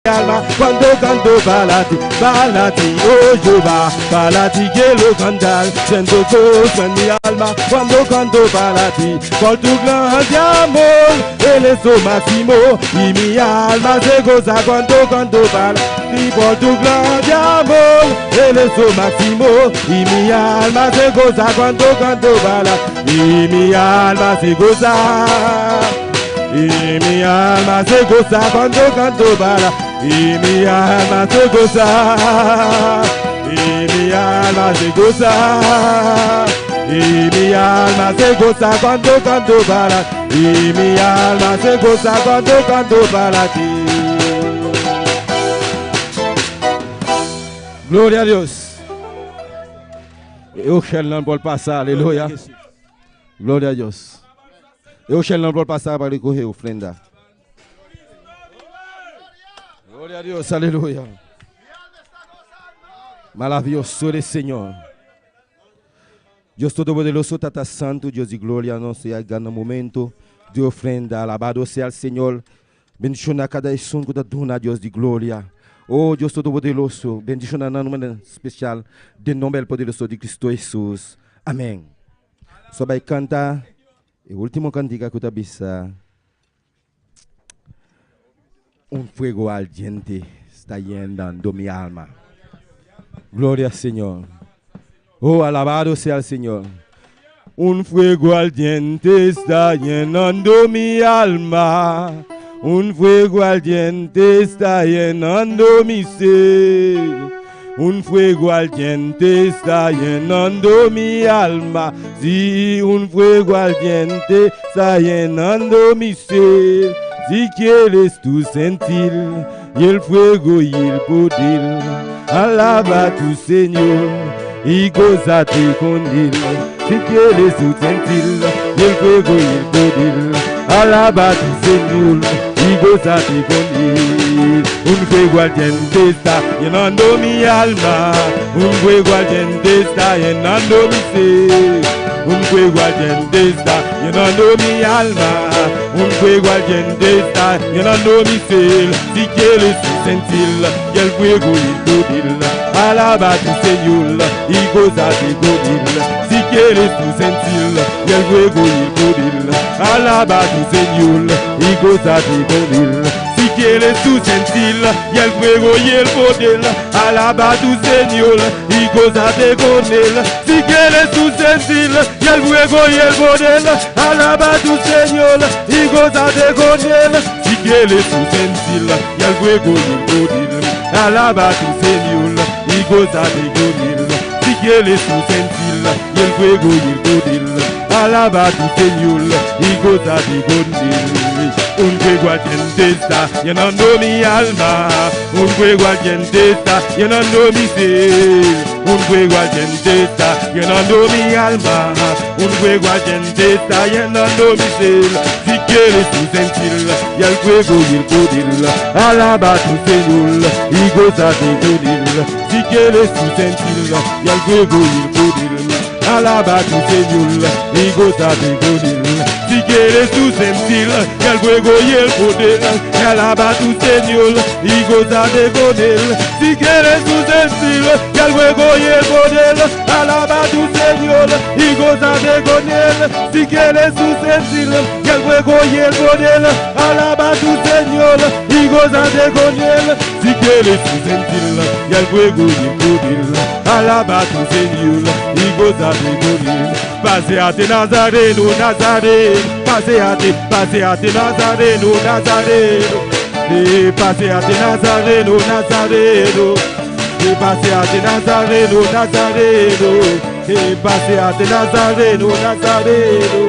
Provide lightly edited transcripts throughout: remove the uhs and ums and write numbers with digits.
alma cuando canto para ti, para ti, oh Jehová, para ti quiero cantar. Siento gozo en mi alma cuando canto para ti, por tu grande amor, eres lo máximo y mi alma se goza cuando canto para ti, por tu grande amor, eres lo máximo y mi alma se goza cuando canto para y mi alma se goza. Y mi alma se goza cuando canto para y mi alma se goza. Y mi alma se goza. Y mi alma se goza cuando canto para y mi alma se goza cuando canto para ti. Gloria a Dios. Eu por pasar, aleluya. Gloria a Dios. Eu não por pasar para recoger ofrenda. Gloria a Dios, aleluya. Maravilloso eres, Señor. Dios Todopoderoso, Tata Santo, Dios de gloria, no sea gana momento de ofrenda. Alabado sea el Señor. Bendición a cada asunto da dona, Dios de gloria. Oh Dios Todopoderoso, bendición a nome especial, de nome poderoso de Cristo Jesús. Amén. Só vai cantar o último cantiga que eu bisa. Un fuego ardiente está llenando mi alma. Gloria al Señor. Oh, alabado sea el Señor. Un fuego ardiente está llenando mi alma. Un fuego ardiente está llenando mi ser. Un fuego ardiente está llenando mi alma. Sí, un fuego ardiente está llenando mi ser. Si quieres tú sentir y el fuego y el poder, alaba a tu Señor y gózate con él. Si quieres tú sentir y el fuego y el poder, alaba a tu Señor y gózate con él. Un fuego ardiente está llenando mi alma, un fuego ardiente está llenando mi ser. Un fuego ardiente está llenando mi alma, un fuego ardiente está llenando mi ser. Si quieres sentir y el fuego y el poder, alaba a tu Señor y gózate con él. Si quieres tú sentir y el fuego y el poder, alaba a tu Señor y gózate con él. Si quieres tú sentir y el fuego y el poder, alaba a tu Señor y gózate con él. Si quieres tú sentir y el fuego y el poder, alaba a tu Señor y gózate con él. Si quieres tú sentir y el fuego y el poder, alaba a tu Señor y gózate con él. Si quieres tú sentir y el fuego y el poder, alaba a tu Señor y gózate con él. Un fuego ardiente está llenando mi alma, un fuego ardiente está llenando mi ser. Un fuego ardiente está llenando mi alma, un fuego ardiente está llenando mi ser. Si quieres tú sentir y el fuego y el poder, alaba a tu Señor y gózate con él. Si quieres tú sentir y el fuego y el poder, alaba a tu Señor y gózate con él. Si quieres tú sentir el fuego y el poder, alaba a tu Señor y gózate con él. Si quieres tú sentir el fuego y el poder, alaba a tu Señor y gózate con él. Si quieres tú sentir el fuego y el poder, alaba a tu Señor y gózate con él. Si quieres tú sentir el fuego y el poder, alaba a tu Señor y gózate con él. Paseate Nazareno, Nazareno, paseate, paseate Nazareno, Nazareno, paseate Nazareno, Nazareno, paseate Nazareno, Nazareno, paseate Nazareno, Nazareno,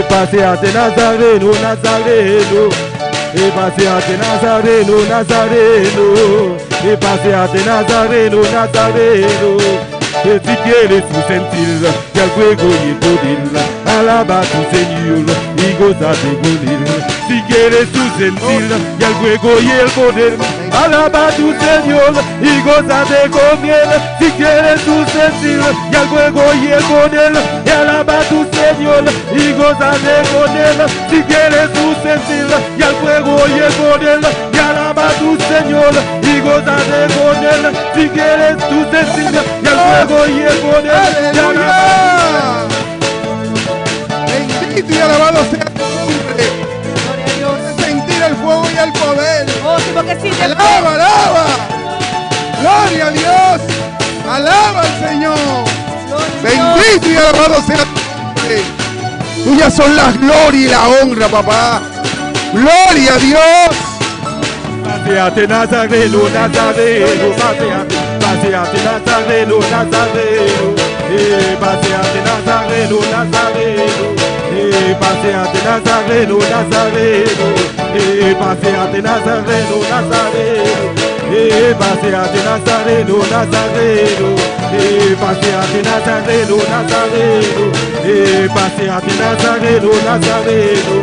paseate Nazareno, Nazareno, paseate Nazareno, Nazareno, paseate Nazareno, Nazareno. Si quieres tú sentir el fuego y el poder, alaba a tu Señor y gózate con él. Si quieres tú sentir el fuego y el poder, alaba a tu Señor y gózate con él. Si quieres tú sentir el fuego y el poder, alaba a tu Señor y gózate con él. Si quieres tú sentir el fuego y el poder, alaba a tu Señor y gózate con él. Si quieres tú sentir el fuego y el poder, ¡Aleluya! Bendito y alabado sea tu nombre. Gloria a Dios. Sentir el fuego y el poder. Oh, si bo ke sinti Alaba, alaba. Gloria a Dios. Alaba al Señor. Gloria a Dios. Bendito y alabado sea tu nombre. Tuyas son las gloria y la honra, papá. Gloria a Dios. Paseate Nazareno, Nazareno, paseate, paseate Nazareno, Nazareno, paseate Nazareno, Nazareno, paseate Nazareno, Nazareno, paseate Nazareno, Nazareno, paseate Nazareno, Nazareno, paseate Nazareno, Nazareno, paseate Nazareno, Nazareno,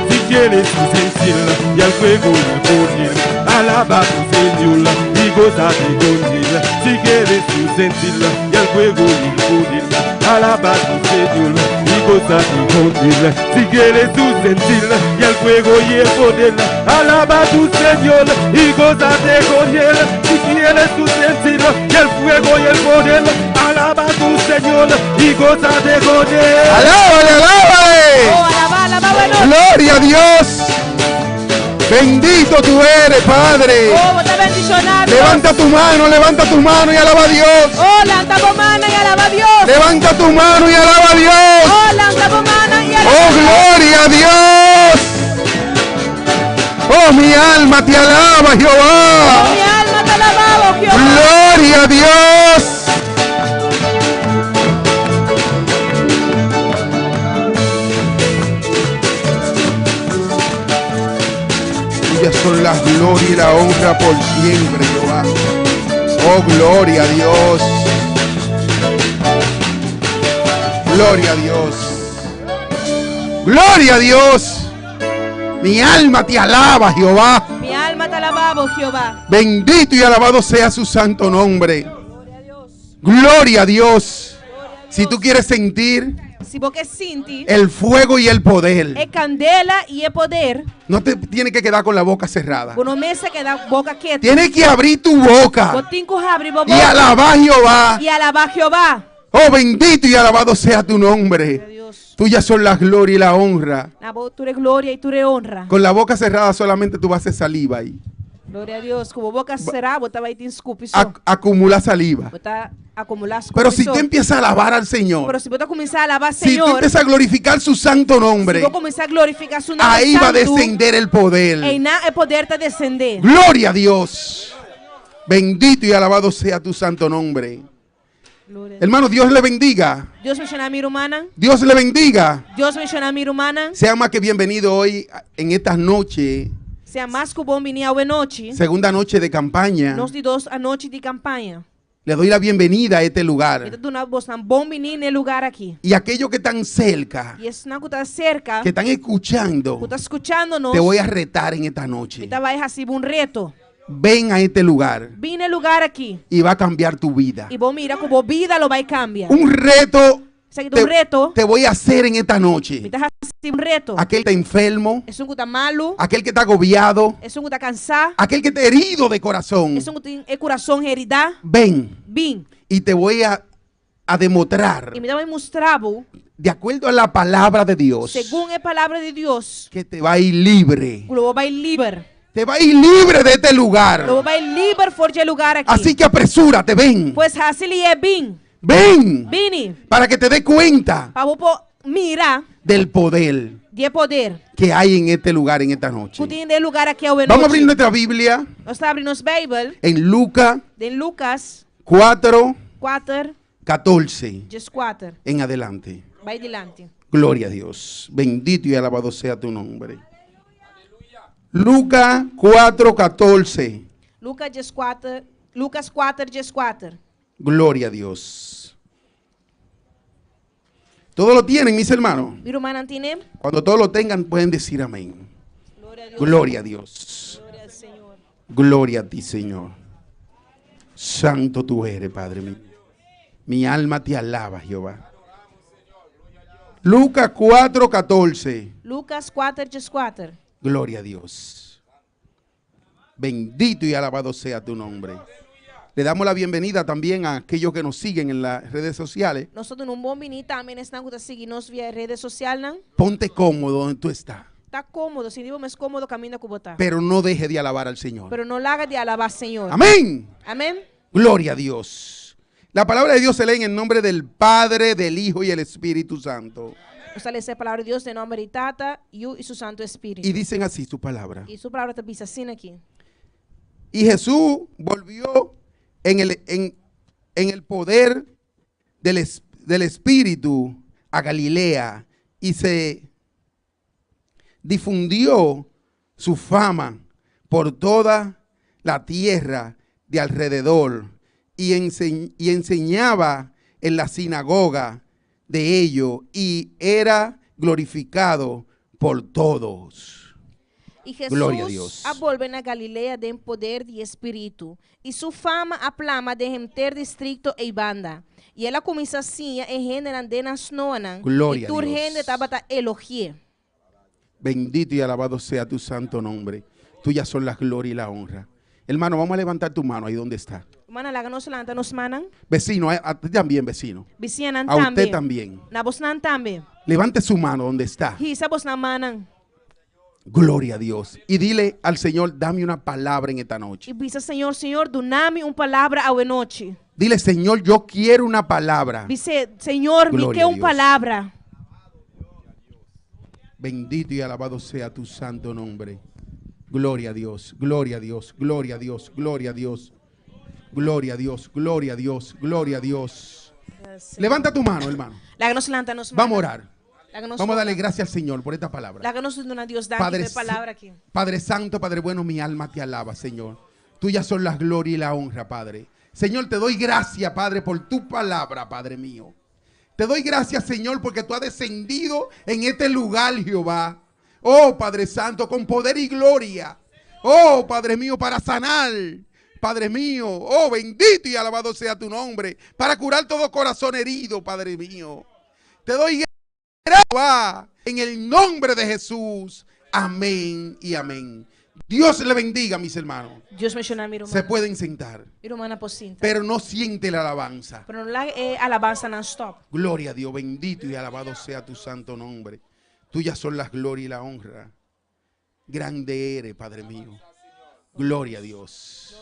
si quieres tú sentir y el fuego y el poder, alaba a tu Señor y gózate con él. Si quieres tú sentir y el fuego y el poder, alaba a tu Señor y gózate con él. Si quieres tú sentir y el fuego y el poder, alaba a tu Señor y gózate con él. Si quieres tú sentir y el fuego y el poder, alaba a tu Señor y gózate con él. Alábale, alábale. Oh, alaba, alaba, bueno. Gloria a Dios. Bendito tú eres, Padre. Oh, bo ta bendishoná. Levanta tu mano, levanta tu mano y alaba a Dios. Oh, lanta bo man i alaba Dios. Levanta tu mano y alaba a Dios. Oh, lanta bo man i alaba Oh, gloria a Dios. Oh, mi alma te alaba, Oh, Jehová. mi alma ta alaba, oh, Jehová. Gloria a Dios. Tuyas son las gloria y la honra por siempre, Jehová. Oh, gloria a Dios. Gloria a Dios. Gloria a Dios. Mi alma te alaba, Jehová. Mi alma ta alaba, oh, Jehová. Bendito y alabado sea su santo nombre. Gloria a Dios. Gloria a Dios. Si tú quieres sentir Si bo ke sinti, el fuego y el poder, e kandela i e poder, no te tienes que quedar con la boca cerrada. bo no mester keda boka ketu. Tienes que abrir tu boca Bo tin ku habri bo y boka alabar a Jehová. i alabá Jehová. Oh, bendito y alabado sea tu nombre. Dios. Tuyas son la gloria y la honra. Na bo tur gloria i tur honra. Con la boca cerrada solamente tú vas a hacer saliva ahí. Gloria a Dios. Ku boka será, bo ta bai tin skupi so. Acumula saliva. Bo ta akumulá skupi Pero si so. tú empiezas a alabar al Señor, Pero si bo kuminsá alabá si tú Señor, empiezas a glorificar su santo nombre, si bo kuminsá glorifiká su nòmber ahí va a santu, descender el poder. einan e poder ta desendé. Gloria a Dios. Bendito y alabado sea tu santo nombre. Gloria a Dios. Hermano, Dios le bendiga. Dios bendishoná mi rumannan. Dios le bendiga. Dios bendishoná mi rumannan. Sea más que bienvenido hoy en esta noche, Sea mas ku bon biní awe nochi. segunda noche de campaña. Nos di dos anochi di kampaña. Le doy la bienvenida a este Mi lugar. ta duna boso bon biní na e lugá aki. Y aquellos que están cerca, I esnan ku ta serka, que están escuchando, ku ta skuchando nos, te voy a retar en esta noche. mi ta bai hasi un reto. Ven a este lugar Bin na e lugá aki y va a cambiar tu vida. i bo mira ku bo bida lo bai kambia. Un reto Esaki ta un reto. te voy a hacer en esta Mi noche. ta hasi un reto. Aquel que está enfermo, Esun ku ta malu, aquel que está agobiado, esun ku ta kansá, aquel que está herido de corazón. esun ku tin e kurason heridá. Ven Bin. y te voy a demostrar, I mi ta bai mustra bo, de acuerdo a la palabra de Dios, segun e palabra di Dios, que te va a ir libre. ku lo bo bai liber. Te va a ir libre de este lugar. Lo bo bai liber for di e lugá aki. Así que apresúrate, ven. Pues hasi lihé, bin. Ven. Bini. Para que te dé cuenta Pa bo por mira del poder di e poder que hay en este lugar en esta noche. ku tin den e lugá aki awe Vamos a abrir nochi. nuestra Biblia Nos ta habri nos Beibel en Lucas den Lucas 4, 4, 14 14. en adelante. Bai dilanti. Gloria a Dios. Bendito y alabado sea tu nombre. Lucas 4, 14. Lucas 4, Lucas 4, 14. Gloria a Dios. Todos lo tienen, mis hermanos. Mi rumannan tin'é. Cuando todos lo tengan, pueden decir amén. Gloria a Dios. Gloria a Dios. Gloria al Señor. Gloria a ti, Señor. Santo tú eres, Padre mío. Mi alma te alaba, Jehová. Lucas 4:14. Lucas 4, 4. Gloria a Dios. Bendito y alabado sea tu nombre. Le damos la bienvenida también a aquellos que nos siguen en las redes sociales. Nos ta duna un bon bini tambe na esnan ku ta sigui nos via ret sosialnan. Ponte cómodo donde tú estás, Ta kómodo, sinti bo mes kómodo kaminda ku bo ta. pero no deje de alabar al Señor. Pero no laga di alabá Señor. Amén. Amèn. Gloria a Dios. La palabra de Dios se lee en el nombre del Padre, del Hijo y el Espíritu Santo. Nos ta lesa e palabra di Dios den nòmber di Tata, Yu i su Santu Spiritu. Y dicen así su palabra. I su palabra ta bisa asina aki. Y Jesús volvió en el poder del Espíritu a Galilea y se difundió su fama por toda la tierra de alrededor y enseñaba en la sinagoga de ellos y era glorificado por todos. I Hesus Gloria a Dios. a bolbe na Galilea den poder di Spiritu. I su fama a plama den henter distrikto eibanda. I el a kuminsá siña e hendenan den nan snoanan. Gloria I tur a Dios. hende tabata elogi'é. Bendito y alabado sea tu santo nombre. Tuyas son la gloria y la honra. Hermano, vamos a levantar tu mano ahí donde está. Ruman, laga nos lanta nos mannan. Vecino, a ti también, vecino. Bisiñanan A usted tambe. también. Na bosnan tambe. Levante su mano donde está. Hisa bosnan mannan. Gloria a Dios. Y dile al Señor: "Dame una palabra en esta noche". I bisa Señor: "Señor, duna mi un palabra awe nochi". Dile: "Señor, yo quiero una palabra". Bis'é: "Señor, mi Gloria ke a un Dios. palabra". Bendito y alabado sea tu santo nombre. Gloria a Dios, gloria a Dios, gloria a Dios, gloria a Dios. Gloria a Dios, gloria a Dios, gloria a Dios. Levanta tu mano, hermano. Laga nos lanta nos Vamos a orar. Laga nos Vamos a darle gracias al Señor por esta palabra. Laga nos duna Dios danki Padre, pa e palabra aki. Padre Santo, Padre bueno, mi alma te alaba, Señor. Tuyas son las gloria y la honra, Padre. Señor, te doy gracias, Padre, por tu palabra, Padre mío. Te doy gracias, Señor, porque tú has descendido en este lugar, Jehová. Oh, Padre Santo, con poder y gloria. Oh, Padre mío, para sanar. Padre mío, oh, bendito y alabado sea tu nombre. Para curar todo corazón herido, Padre mío. Te doy gracias, Jehová, en el nombre de Jesús. Amén y amén. Dios le bendiga, mis hermanos. Dios bendishoná mi Se ruman. pueden sentar, Mi rumannan por sinta. pero no siente la alabanza. Pero no laga e alabansanan stòp. Gloria a Dios, bendito y alabado sea tu santo nombre. Tuyas son las gloria y la honra. Grande eres, Padre mío. Gloria a Dios.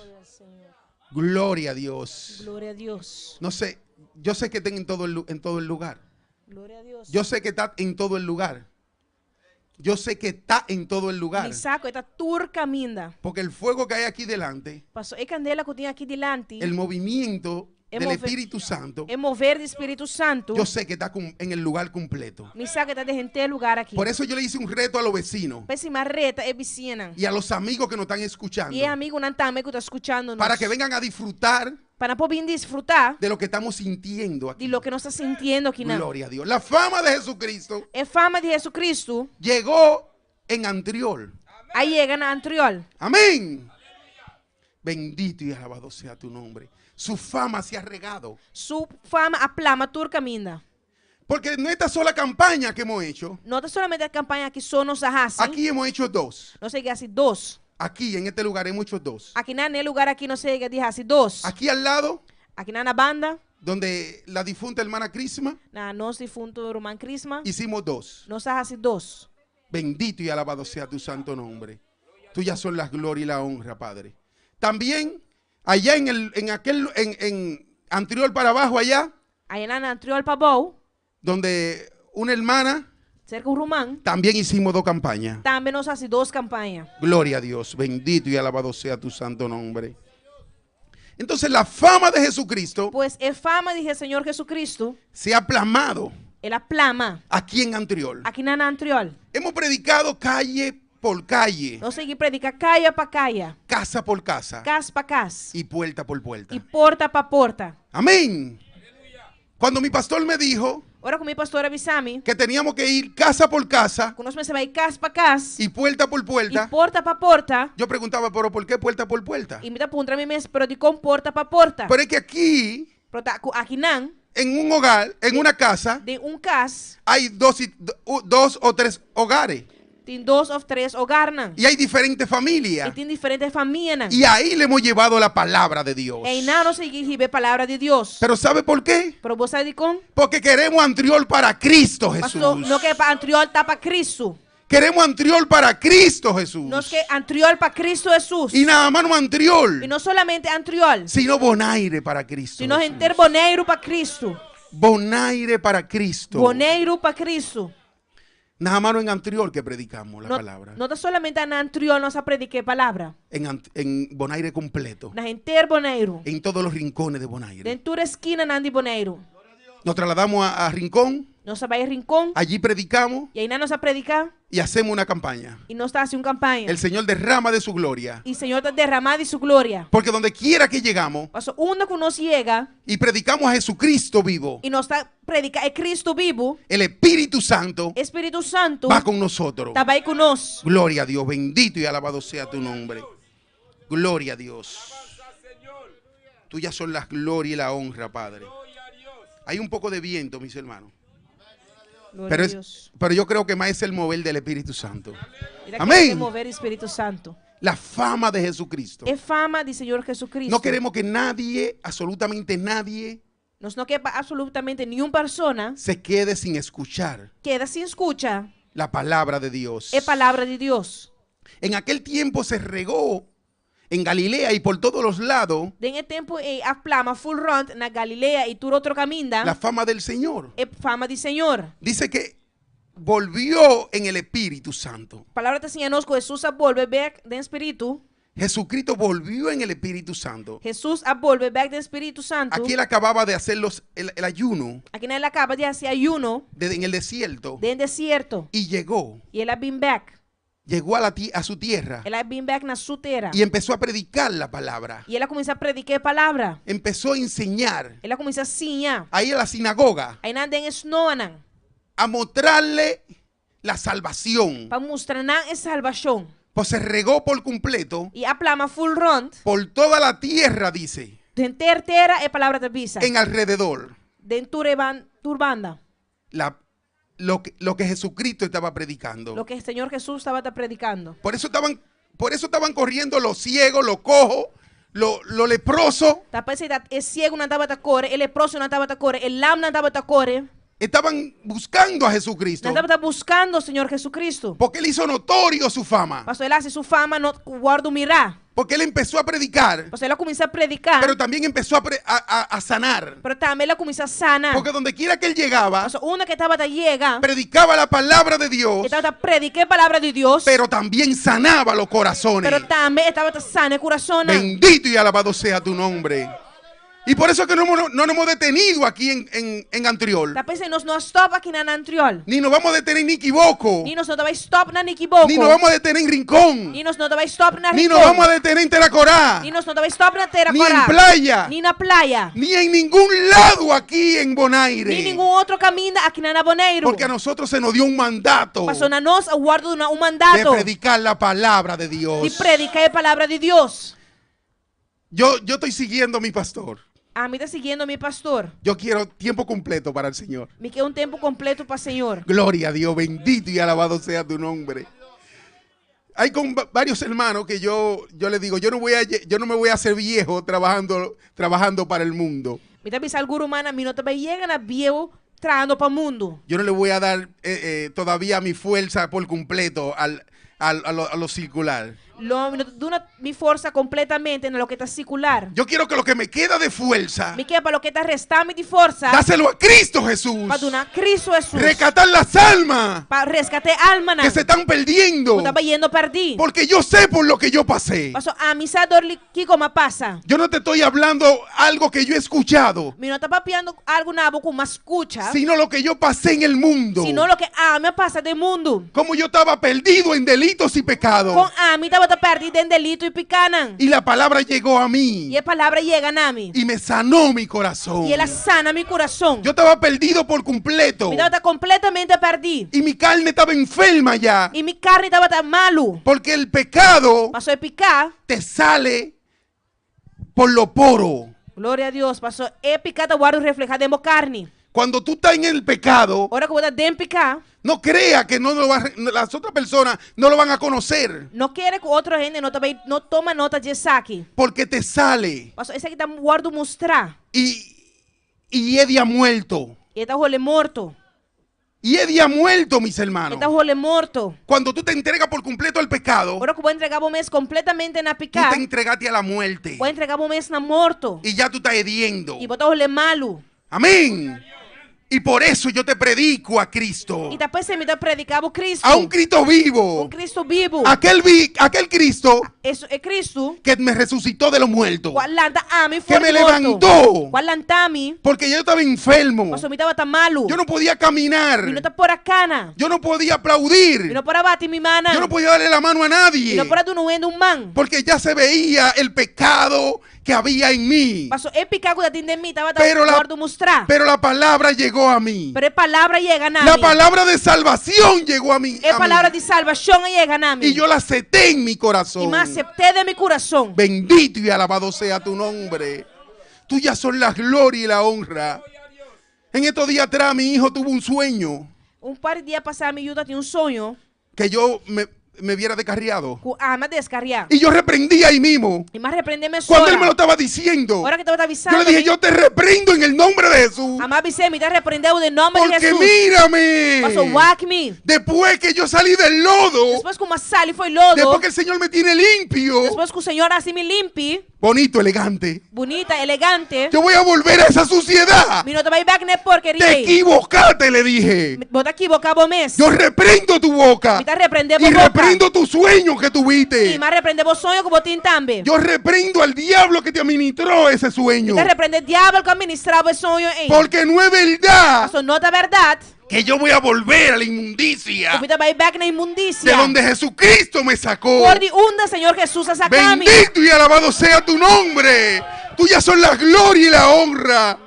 Gloria a Dios. Gloria a Dios. No sé, yo sé que estén en todo el lugar. Gloria a Dios. Yo sé que está en todo el lugar. Yo sé que está en todo el lugar. Mi sa ku e ta tur kaminda. Porque el fuego que hay aquí delante, Pasó e kandela ku tin aki dilanti. El movimiento El del mover- Espíritu Santo, E mover di Spiritu Santu. Yo sé que está en el lugar completo. Mi sa ku e ta den henter lugá aki. Por eso yo le hice un reto a los vecinos P'esei m'a reta e bisiñanan. Y a los amigos que nos están escuchando I e amigunan tambe ku ta skuchando nos. Para que vengan a disfrutar Pa nan por bin disfrutá de lo que estamos sintiendo aquí. di loke nos ta sintiendo akinan. Gloria a Dios. La fama de Jesucristo E fama di Jesucristo llegó en Antriol. A yega na Antriol. Amén. Bendito y alabado sea tu nombre. Su fama se ha regado. Su fama a plama tur kaminda. Porque en esta sola campaña que hemos hecho, No ta solamente e kampaña aki so nos a hasi. Aquí hemos hecho dos. Nos a yega hasi dos. Aquí en este lugar hemos hecho dos. Akinan, na e lugá aki nos a yega di hasi dos. Aquí al lado, Akinan na banda, donde la difunta hermana Crisma, na nos difunto ruman Crisma, hicimos dos. Nos a hasi dos. Bendito y alabado sea tu santo nombre. Tuyas son las gloria y la honra, Padre. También, allá en el, en aquel, en Antriol para abajo, allá, Ayanan na Antriol pabou, Donde una hermana, Serka un ruman, También hicimos dos campañas. Tambe nos a hasi dos kampaña. Gloria a Dios, bendito y alabado sea tu santo nombre. Entonces la fama de Jesucristo Pues e fama di Señor Jesucristo, Se ha plasmado El a plama Aquí en Antriol. Akinan na Antriol. Hemos predicado calle por calle, Nos ta sigui prediká kaya pa kaya, casa por casa kas pa kas y puerta por puerta. I porta pa porta. Amén. Cuando mi pastor me dijo Ora ku mi pastor a bisa mi, que teníamos que ir casa por casa ku nos mester bai kas pa kas y puerta por i puerta, porta pa porta, yo preguntaba, pero ¿por qué puerta por puerta? I mi ta puntra mi mes, pero dikon porta pa porta? Pero es que aquí, Pero ta ku akinan, en un hogar, en una casa, den un kas, hay dos o tres hogares tin dos òf tres hogarnan. Y hay diferentes I familias. tin diferente famianan. Y ahí le hemos llevado la palabra de Dios. Einan nos a sigui hiba e palabra di Dios. Pero ¿sabe por qué? Pero bo sa dikon? Porque queremos Antriol para Cristo Jesús. Paso nos ke pa Antriol ta pa Cristo. Queremos Antriol para Cristo Jesús. Nos ke Antriol pa Cristo Jesús. Y nada más no Antriol, I no solamente Antriol, sino Bonaire para Cristo sino Jesús. henter Boneiru pa Cristo. Bonaire para Cristo. Boneiru pa Cristo. Nada más no en Antriol que predicamos la No, palabra. no ta solamente na Antriol nos a prediká e palabra. En Bonaire completo. Na henter Boneiru. En todos los rincones de Bonaire. Den tur eskinanan di Boneiru. Nos trasladamos a Rincón. Nos a bai Rincon. Allí predicamos. I einan nos a prediká. Y hacemos una campaña. I nos ta hasi un kampaña. El Señor derrama de su gloria. I Señor ta derama di su gloria. Porque donde quiera que llegamos Paso unda ku nos yega y predicamos a Jesucristo vivo, i nos ta prediká e Cristo bibu, el Espíritu Santo Spiritu Santu va con nosotros. ta bai ku nos. Gloria a Dios, bendito y alabado sea tu nombre. Gloria a Dios. Tuyas son las gloria y la honra, Padre. Hay un poco de viento, mis hermanos. Gloria Pero, a es, Dios. pero yo creo que más es el mover del Espíritu Santo. Mira que Amén. e mover Spiritu Santu. La fama de Jesucristo. E fama di Señor Jesucristo. No queremos que nadie, absolutamente nadie, Nos no ke pa absolutamente ningun persona se quede sin escuchar keda sin skucha la palabra de Dios. e palabra di Dios. En aquel tiempo se regó en Galilea y por todos los lados Den e tempu ei a plama full rònt na Galilea i tur otro kaminda la fama del Señor. e fama di Señor. Dice que volvió en el Espíritu Santo. Palabra ta siña nos ku Hesus a bolbe bèk den Spiritu. Jesucristo volvió en el Espíritu Santo. Hesus a bolbe bèk den Spiritu Santu. Aquí él acababa de hacer el ayuno Akinan el a kaba di hasi ayuno en el desierto den desierto. y llegó, I el a bin bèk. llegó a su tierra El a bin bèk na su tera. y empezó a predicar la palabra. I el a kuminsá prediká e palabra. Empezó a enseñar El a kuminsá siña. ahí en la sinagoga Einan den e snoanan. a mostrarle la salvación. Pa mustra nan e salbashon. Pues se regó por completo I a plama full rònt. por toda la tierra, dice, Den henter tera e palabra ta bisa. en alrededor. Den tur e ban, tur banda. Lo que Jesucristo estaba predicando. Loke Señor Hesus tabata predikando. Por eso estaban corriendo los ciegos, los cojos, los leprosos. Ta p'esei e siegunan tabata kore, e leprosonan tabata kore, e lamnan tabata kore. Estaban buscando a Jesucristo. Nan tabata buskando Señor Jesucristo. Porque él hizo notorio su fama. Paso el a hasi su fama no wòrdu mirá. Porque él empezó a predicar, Paso el a kuminsá prediká. pero también empezó a sanar. Pero tambe el a kuminsá sana. Porque donde quiera que él llegaba, Paso unda ku e tabata yega, predicaba la palabra de Dios, e tabata prediká e palabra di Dios. pero también sanaba los corazones. Pero tambe e tabata sana kurason. Bendito y alabado sea tu nombre. Y por eso es que no nos hemos detenido aquí en Antriol. Ta p'esei nos no a stòp aki na Antriol. Ni nos vamos a detener en Nikiboko. Ni nos no ta bai stòp na Nikiboko. Ni nos vamos a detener en Rincón. Ni nos no ta bai stòp na Ni Rincón. nos vamos a detener en Teracorá. Ni nos no ta bai stòp na Tera Ni Corá. en Playa. Ni na Playa. Ni en ningún lado aquí en Bonaire. Ni ningun otro kaminda aki na Boneiru. Porque a nosotros se nos dio un mandato Paso na nos a wòrdu duná un de mandato predicar la palabra de di Dios. prediká e palabra di Dios. Yo estoy siguiendo a mi pastor. Ami ta siguiendo mi pastor. Yo quiero tiempo completo para el Señor. Mi ke un tempu kompleto pa Señor. Gloria a Dios, bendito y alabado sea tu nombre. Hay con varios hermanos que yo les digo, yo no me voy a hacer viejo trabajando para el mundo. Mi ta bisa algun ruman, mi no ta bai yega na bieu trahando pa mundu. Yo no le voy a dar todavía mi fuerza por completo al, al- a, lo, a lo circular. Lo mi no ta duna mi forsa kompletamente na loke ta sikular. Yo quiero que lo que me queda de fuerza, Mi ke pa loke ta restá mi di forsa dáselo a Cristo Jesús. pa duna Cristo Hesus. Rescatar las almas Pa reskat'é almanan que se están perdiendo. ku ta bayendo pèrdí. Porque yo sé por lo que yo pasé. Paso ami sa dor li kiko m'a pasa. Yo no te estoy hablando algo que yo he escuchado, Mi no ta papiando algu na bo ku m'a skucha, sino lo que yo pasé en el mundo. sino loke ami a pasa den mundu. Como yo estaba perdido en delitos y pecados. Kon ami tabata pèrdí den delito i pikánan. Y la palabra llegó a mí I e palabra yega na mi. y me sanó mi corazón. I el a sana mi kurason. Yo estaba perdido por completo. Mi tabata kompletamente pèrdí. Y mi carne estaba enferma ya. I mi karni tabata malu. Porque el pecado Paso e piká. te sale por lo poro. Gloria a Dios, paso e piká ta wòrdu reflehá den bo karni. Cuando tú estás en el pecado, Ora ku bo ta den piká, no crea que no lo va a las otras personas no lo van a conocer. no kere ku otro hende no ta bai no toma nota dje esaki. Porque te sale. Paso esaki ta wòrdu mustrá. Y, y es día muerto. I e ta hole morto. Y es día muerto, mis hermanos. E ta hole morto. Cuando tú te entregas por completo al pecado, Ora ku bo entregá bo mes kompletamente na tú piká, te entregaste a la muerte. bo a entregá bo mes na morto. Y ya tú estás hediendo. I bo ta hole malu. Amén. Y por eso yo te predico a Cristo. I ta p'esei mi ta prediká bo Kristu. A un Cristo vivo. Un Kristu bibu. Aquel, vi- aquel Cristo Esun e Kristu que me resucitó de los muertos. ku a lanta ami Que for me di morto. levantó. Ku a lanta mi. Porque yo estaba enfermo. Pasobra mi tabata malu. Yo no podía caminar. Mi no ta por a kana. Yo no podía aplaudir. Mi no por a bati mi mannan. Yo no podía darle la mano a nadie. Mi no por a duna un hende un man. Porque ya se veía el pecado que había en mí. Paso e piká ku tatin den mi tabata Pero la, wòrdu mustrá. pero la palabra llegó a mí. Pero e palabra a yega na La mi. palabra de salvación llegó a mí. E a mí. palabra di salbashon a yega na mi. Y yo la acepté en mi corazón. I m'a asept'é den mi kurason. Bendito y alabado sea tu nombre. Tuyas son la gloria y la honra. En estos días atrás mi hijo tuvo un sueño. Un par di dia pasá mi yu tatin un soño. Que yo me, me viera descarriado. Ku ami a deskarriá. Y yo reprendí ahí mismo. I m'a reprendé mesora. Cuando él me lo estaba diciendo. Ora ku e tabata Yo le dije, bisando. yo te reprendo en el nombre de Jesús. Ami a bis'é, mi ta reprendé bo den nòmber di Porque Hesus. mírame. Paso wak mi. Después que yo salí del lodo. Despues ku m'a sali fo'i lodo. Después que el Señor me tiene limpio. Despues ku Señor a hasi mi limpi. Bonito, elegante. Bunita, elegante. Yo voy a volver a esa suciedad. Mi no ta bai bèk na e porkeria Te ei. equivocaste, le dije. Bo ta ekivoká bo mes. Yo reprendo tu boca. Mi ta reprendé bo Y boka. reprendo tu sueño que tuviste. I m'a reprendé bo soño ku bo tin tambe. Yo reprendo al diablo que te administró ese sueño. Mi ta reprendé diabel ku a ministrá bo e soño ei. Porque no es verdad. Paso no ta bèrdat. Que yo voy a volver a la inmundicia. Ku mi ta bai bèk na inmundisia. De donde Jesucristo me sacó. For di unda Señor Jesús a saca mi. Bendito y alabado sea tu nombre. Tuyas son la gloria y la honra.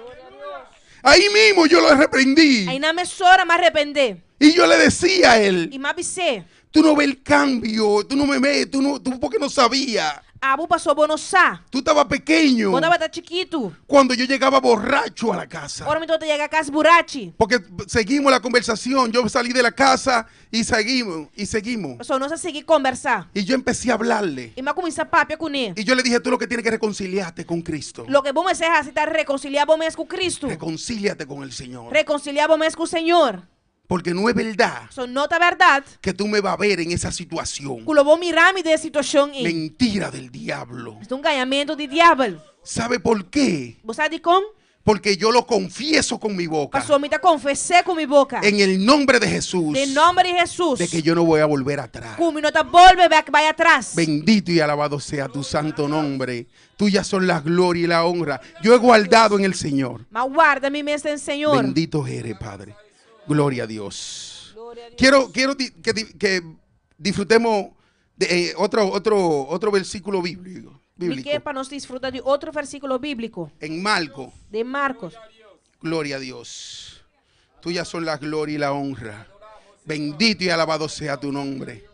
Ahí mismo yo lo reprendí. Einan mesora m'a reprendé. Y yo le decía a él. I m'a bis'é. Tú no ves el cambio, tú no me ves, tú no, tú porque no sabías. Abo paso bo no sa. Tú estabas pequeño. Bo tabata chikitu. Cuando yo llegaba borracho a la casa. Ora mi tabata yega kas burachi. Porque seguimos la conversación. Yo salí de la casa y seguimos, y seguimos. Paso nos a sigui kombersá. Y yo empecé a hablarle. I m'a kuminsá papia kuné. Y yo le dije, tú lo que tienes que reconciliarte con Cristo. Loke bo mester hasi ta rekonsiliá bo mes ku Cristo. Reconcíliate con el Señor. Rekonsiliá bo mes ku Señor. Porque no es verdad So no ta bèrdat. que tú me vas a ver en esa situación. Ku lo bo mira mi den e situashon ei. Mentira del diablo. Ta un gañamentu di diabel. ¿Sabe por qué? Bo sa dikon? Porque yo lo confieso con mi boca. Pasobra mi ta konfes'é ku mi boka. En el nombre de Jesús. Den nòmber di Hesus. De que yo no voy a volver atrás. Ku mi no ta bolbe bèk bai atras. Bendito y alabado sea tu santo nombre. Tuyas son la gloria y la honra. Yo he guardado en el Señor. M'a warda mi mes den Señor. Bendito eres, Padre. Gloria a Dios. Quiero, quiero que, que disfrutemos de eh, otro, otro, otro versículo bíblico. Mi bíblico. ke pa nos disfrutá di otro versíkulo bíbliko. En Marco. Den Marcos. Gloria a Dios. Tuyas son la gloria y la honra. Bendito y alabado sea tu nombre.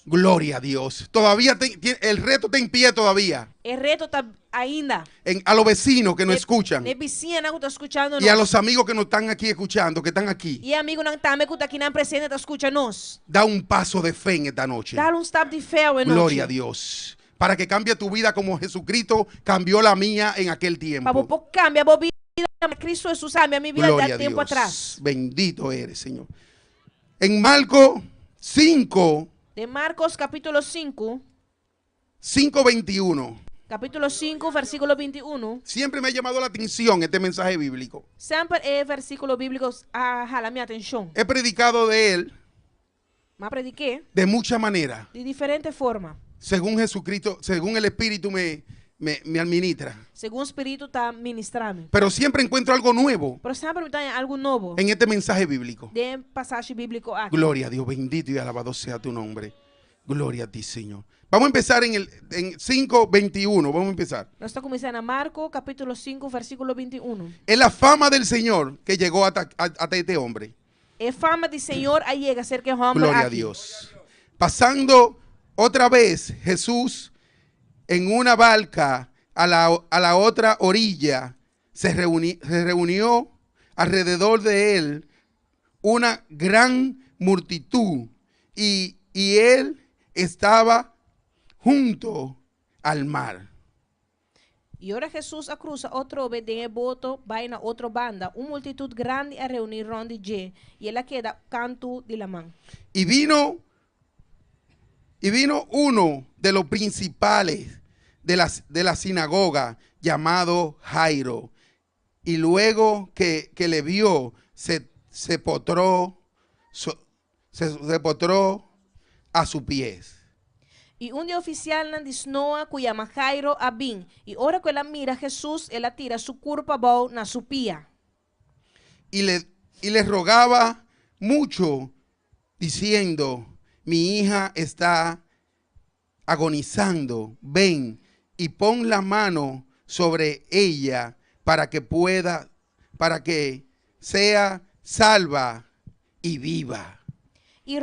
Gloria a Dios. Todavía te, el reto está en pie todavía. E reto ta ainda. En, a los vecinos que nos escuchan. E bisiñanan ku ta skuchando Y a nos. los amigos que nos están aquí escuchando, que están aquí. I e amigunan tambe ku ta akinan presente ta skucha nos. Da un paso de fe en esta noche. Dal un stap di fe awe nochi. Gloria a Dios. Para que cambie tu vida como Jesucristo cambió la mía en aquel tiempo. Pa bo por kambia bo bida manera Cristo Hesus a kambia mi bida Gloria den a tempu Dios. atras. Bendito eres, Señor. En Marco 5. Den Marcos capítulo 5. 5:21. Kapítulo 5, versíkulo 21. Siempre me ha llamado la atención este mensaje bíblico. Semper e versíkulo bíbliko a hala mi atenshon. He predicado de él M'a predik'é de muchas maneras. di diferente forma. Según Jesucristo, según el Espíritu me administra. Segun Spiritu ta ministrá mi. Pero siempre encuentro algo nuevo Pero semper mi ta haña algu nobo en este mensaje bíblico. den e pasashi bíbliko aki. Gloria a Dios, bendito y alabado sea tu nombre. Gloria a ti, Señor. Vamos a empezar en el en 5:21. Vamos a empezar. Nos ta kuminsá na Marko kapítulo 5 versíkulo 21. Es la fama del Señor que llegó hasta este hombre. E fama di Señor a yega serka e hòmber Gloria a aki. Dios. Pasando otra vez Jesús en una barca a la otra orilla, se reunió alrededor de él una gran multitud y él estaba junto al mar. I ora Hesus a krusa otro be den e boto, bai na otro banda, un multitut grandi a reuní rònt di dje, i el a keda kantu di laman. Y vino uno de los principales de la sinagoga llamado Jairo. Y luego que le vio, se postró a sus pies. I un di e ofisialnan di snoa ku yama Jairo a bin, i ora ku el a mira Hesus, el a tira su kurpa abou na su pia. Y le rogaba mucho, diciendo: "Mi hija está agonizando, ven y pon la mano sobre ella para que sea salva y viva". I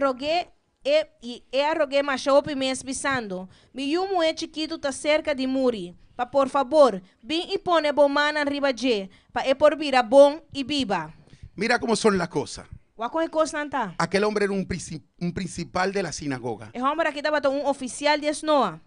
a rog'é masha hopi mes bisando: "Mi yu muhé chikitu ta serka di muri. Pa por fabor, bin i pone bo man riba dje, pa e por bira bon i biba". Mira cómo son las cosas. Wak kon e kosnan ta. Aquel hombre era un principal de la sinagoga. E hòmber aki tabata un ofisial di snoa.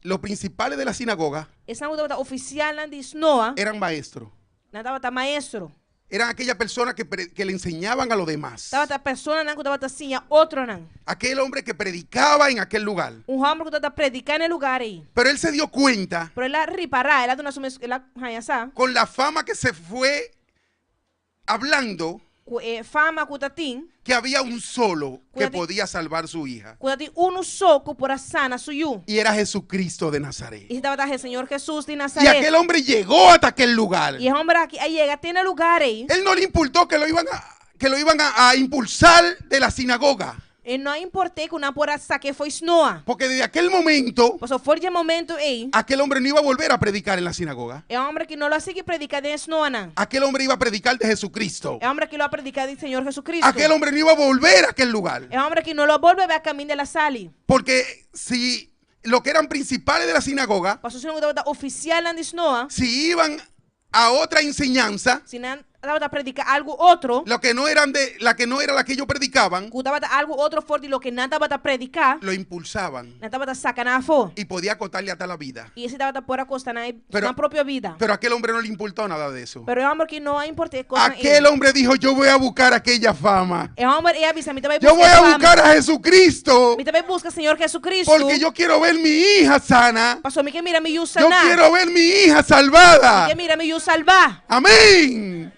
Los principales de la sinagoga Esnan tabata ofisialnan di snoa, eran maestros. Nan tabata maestro. Eran aquellas personas que le enseñaban a los demás. Tabata personanan ku tabata siña otronan. Aquel hombre que predicaba en aquel lugar. Un hòmber ku tabata prediká na e lugá ei. Pero él se dio cuenta Pero el a ripará, el a duna su mes, el a haña sa, con la fama que se fue hablando ku e fama ku tatin, que había un solo que Cuídate. podía salvar su hija. ku tatin unu so ku por a sana su yu. Y era Jesucristo de Nazaret. I tabata Señor Hesus di Y Nazaret. aquel hombre llegó hasta aquel lugar. I e hòmber aki a yega te na e lugá ei. Él no le importó que lo iban a impulsar de la sinagoga. E no a import'é ku nan por a sak'é fo'i snoa. Porque desde aquel momento, Paso for di e momento ei, aquel hombre no iba a volver a predicar en la sinagoga. e hòmber aki no lo a sigui prediká den snoa. Aquel hombre iba a predicar de Jesucristo. E hòmber aki lo a prediká di Señor Jesucristo. Aquel hombre no iba a volver a aquel lugar. E hòmber aki no lo a bolbe bèk kaminda el a sali. Porque si lo que eran principales de la sinagoga, Paso si nan tabata ofisialnan di snoa, si iban a otra enseñanza, si nan tabata prediká algu otro, lo que no eran de la que no era la que ellos predicaban, ku tabata algu otro for di loke nan tabata prediká, lo impulsaban nan tabata saka nan afó. Y podía costarle hasta la vida. I esei tabata por a kosta nan Pero- nan propio bida. Pero a aquel hombre no le importó nada de eso. Pero e hòmber aki no a import'é kos Aquel hombre dijo: "Yo voy a buscar aquella fama. E hòmber ei a bisa, mi ta bai Yo voy a fama. buscar a Jesucristo Mi ta bai buska Señor Jesucristo. Porque yo quiero ver mi hija sana. Paso mi ke mira mi yu Yo saná. quiero ver mi hija salvada". Mi ke mira mi yu salvá. Amén.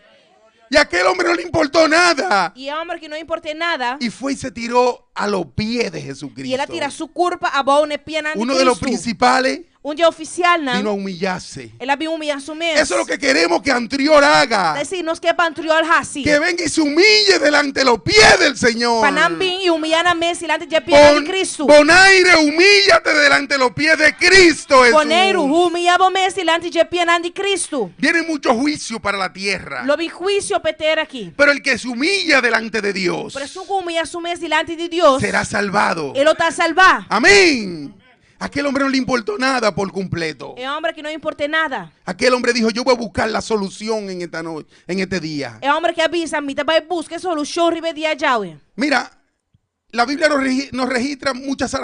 Y a aquel hombre no le importó nada. I e hòmber aki no a import'é nada. Y fue y se tiró a los pies de I Jesucristo. el a tira su kurpa abou na pianan di Uno de los Cristo. principales Un di e ofisialnan. vino a humillarse. El a bin humiliá su mes. Eso es lo que queremos que Antriol haga. Esei nos ke pa Antriol hasi. Que venga y se humille delante de los pies del Señor. Pa nan bin i humiliá nan mes dilanti di pia di Cristo. Bonaire, humíllate delante de los pies de Cristo Jesús. Boneiru, humiliá bo mes dilanti di pianan di Cristo. Viene mucho juicio para la tierra. Lo bin huisio pa e tera aki. Pero el que se humilla delante de Dios Pero esun ku humiliá su mes dilanti di Dios, será salvado. e lo ta salvá. Amén. Aquel hombre no le importó nada por completo. E hòmber aki no a import'é nada. Aquel hombre dijo: "Yo voy a buscar la solución en esta noche, en este día". E hòmber aki a bisa, mi ta bai buska solushon riba e dia djawe. Mira, la Biblia nos registra muchas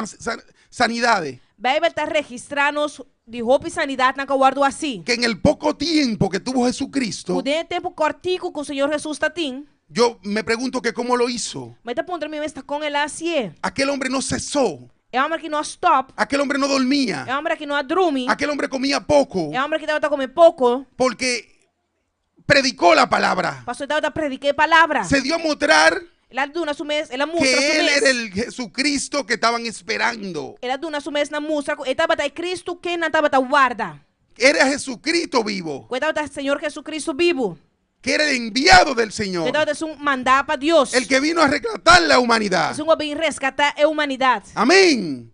sanidades. Beibel ta registrá nos di hopi sanidatnan ku a wòrdu hasí. Que en el poco tiempo que tuvo Jesucristo, Den e tempu kòrtiku ku Señor Hesus tatin, yo me pregunto que cómo lo hizo. Mi ta puntra mi mes kon el a hasié. Aquel hombre no cesó. E hòmber aki no a stòp. Aquel hombre no E dormía. hòmber aki no a drumi. Aquel hombre comía poco. E hòmber aki tabata kome poko. Porque predicó la palabra. Pasobra e tabata prediká e palabra. Se dio a mostrar El a duna su mes, el a mustra que su él mes. era el Jesucristo que estaban esperando. El a duna su mes na mustra ku e tabata e Kristu ken nan tabata warda. Era Jesucristo vivo, Ku e tabata Señor Jesucristo bibu. que era el enviado del Ku Señor, e tabata esun mandá pa Dios. el que vino a rescatar la humanidad. Esun ku a bin reskatá e humanidat. Amén.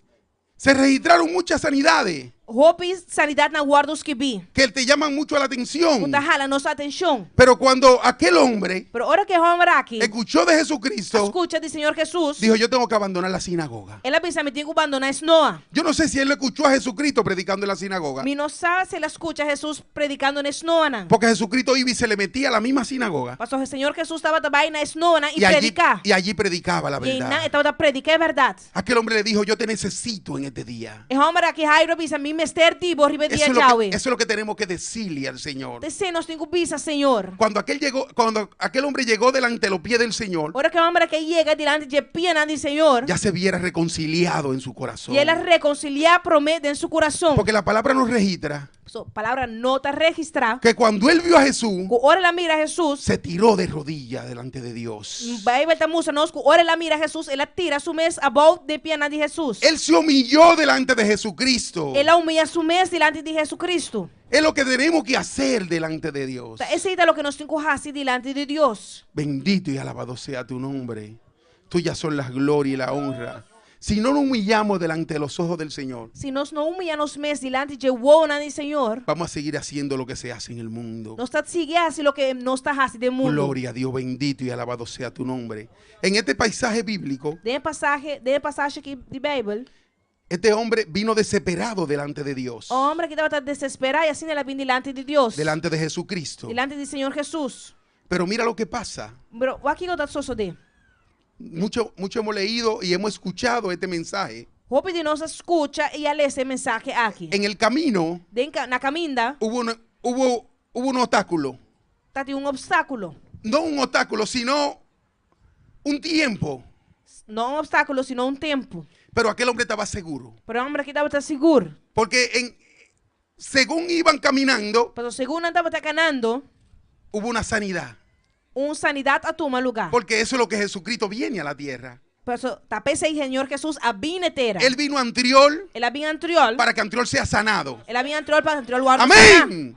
Se registraron muchas sanidades Hopi sanidatnan wòrdu skibí que te llaman mucho la ku atención. ta hala nos atenshon. Pero cuando aquel hombre Pero ora ku e hòmber aki escuchó de a Jesucristo, skucha di Señor Hesus, dijo, yo tengo que abandonar la sinagoga. el a bisa, Mi tin ku bandoná e snoa. Yo no sé si él lo escuchó a Jesucristo predicando en la sinagoga. Mi no sa si el a skucha Hesus predikando na e snoanan. Porque Jesucristo iba y se le metía a la misma sinagoga. Pasobra Señor Hesus tabata bai na e snoanan i Y allí, prediká. y allí predicaba la I einan e verdad. tabata prediká e bèrdat. Aquel hombre le dijo, yo te necesito en este día. E hòmber aki Jairo a bisa, Mi mester di bo riba e Eso dia es, lo que, djawe. eso es lo que tenemos que decirle al Señor. T'esei nos tin ku bisa, Señor. Cuando aquel, llegó, cuando aquel hombre llegó delante de los pies del Señor, Ora ku e hòmber aki a yega dilanti dje pianan di Señor, ya se viera reconciliado en su corazón. i el a rekonsiliá promé den su kurason. Porque la palabra nos registra So, palabra no ta registrá que cuando él vio a Jesús, ku ora el a mira Hesus, se tiró de rodillas delante de Dios. Beibel ta mustra nos ku ora el a mira Hesus, el a tira su mes abou den pianan di Hesus. Él se humilló delante de Jesucristo. El a humillá su mes dilanti di Jesucristo. Es lo que tenemos que hacer delante de Dios. Ta esei ta loke nos tin ku hasi dilanti di Dios. Bendito y alabado sea tu nombre. Tuyas son las gloria y la honra. Si no nos humillamos delante de los ojos del Señor, Si nos no humillá nos mes dilanti dje wowonan di Señor, vamos a seguir haciendo lo que se hace en el mundo. nos ta sigui hasi loke nos ta hasi den mundu. Gloria a Dios, bendito y alabado sea tu nombre. En este paisaje bíblico, Den e pasahe, den e pasashi aki di Beibel, este hombre vino desesperado delante de Dios, e hòmber aki tabata desesperá i asina el a bin dilanti di Dios, delante de Jesucristo. dilanti di Señor Hesus. Pero mira lo que pasa. Pero wak kiko ta sosodé. Mucho, mucho hemos leído y hemos escuchado este mensaje. Hopi di nos a skucha i a lesa e mensahe aki. En el camino Den na kaminda hubo un, hubo, hubo un obstáculo. tatin un obstákulo. No un obstáculo, sino un tiempo. No un obstákulo, sino un tempu. Pero aquel hombre estaba seguro. Pero e hòmber aki tabata sigur. Porque en, según iban caminando, Pasobra segun nan tabata kanando, hubo una sanidad. un sanidat a tuma lugá. Porque eso es lo que Jesucristo viene a la tierra. Pasobra ta p'esei Señor Hesus a bin na tera. Él vino a Antriol El a bin Antriol. para que Antriol sea sanado. El a bin Antriol pa Antriol wòrdu saná. Amén.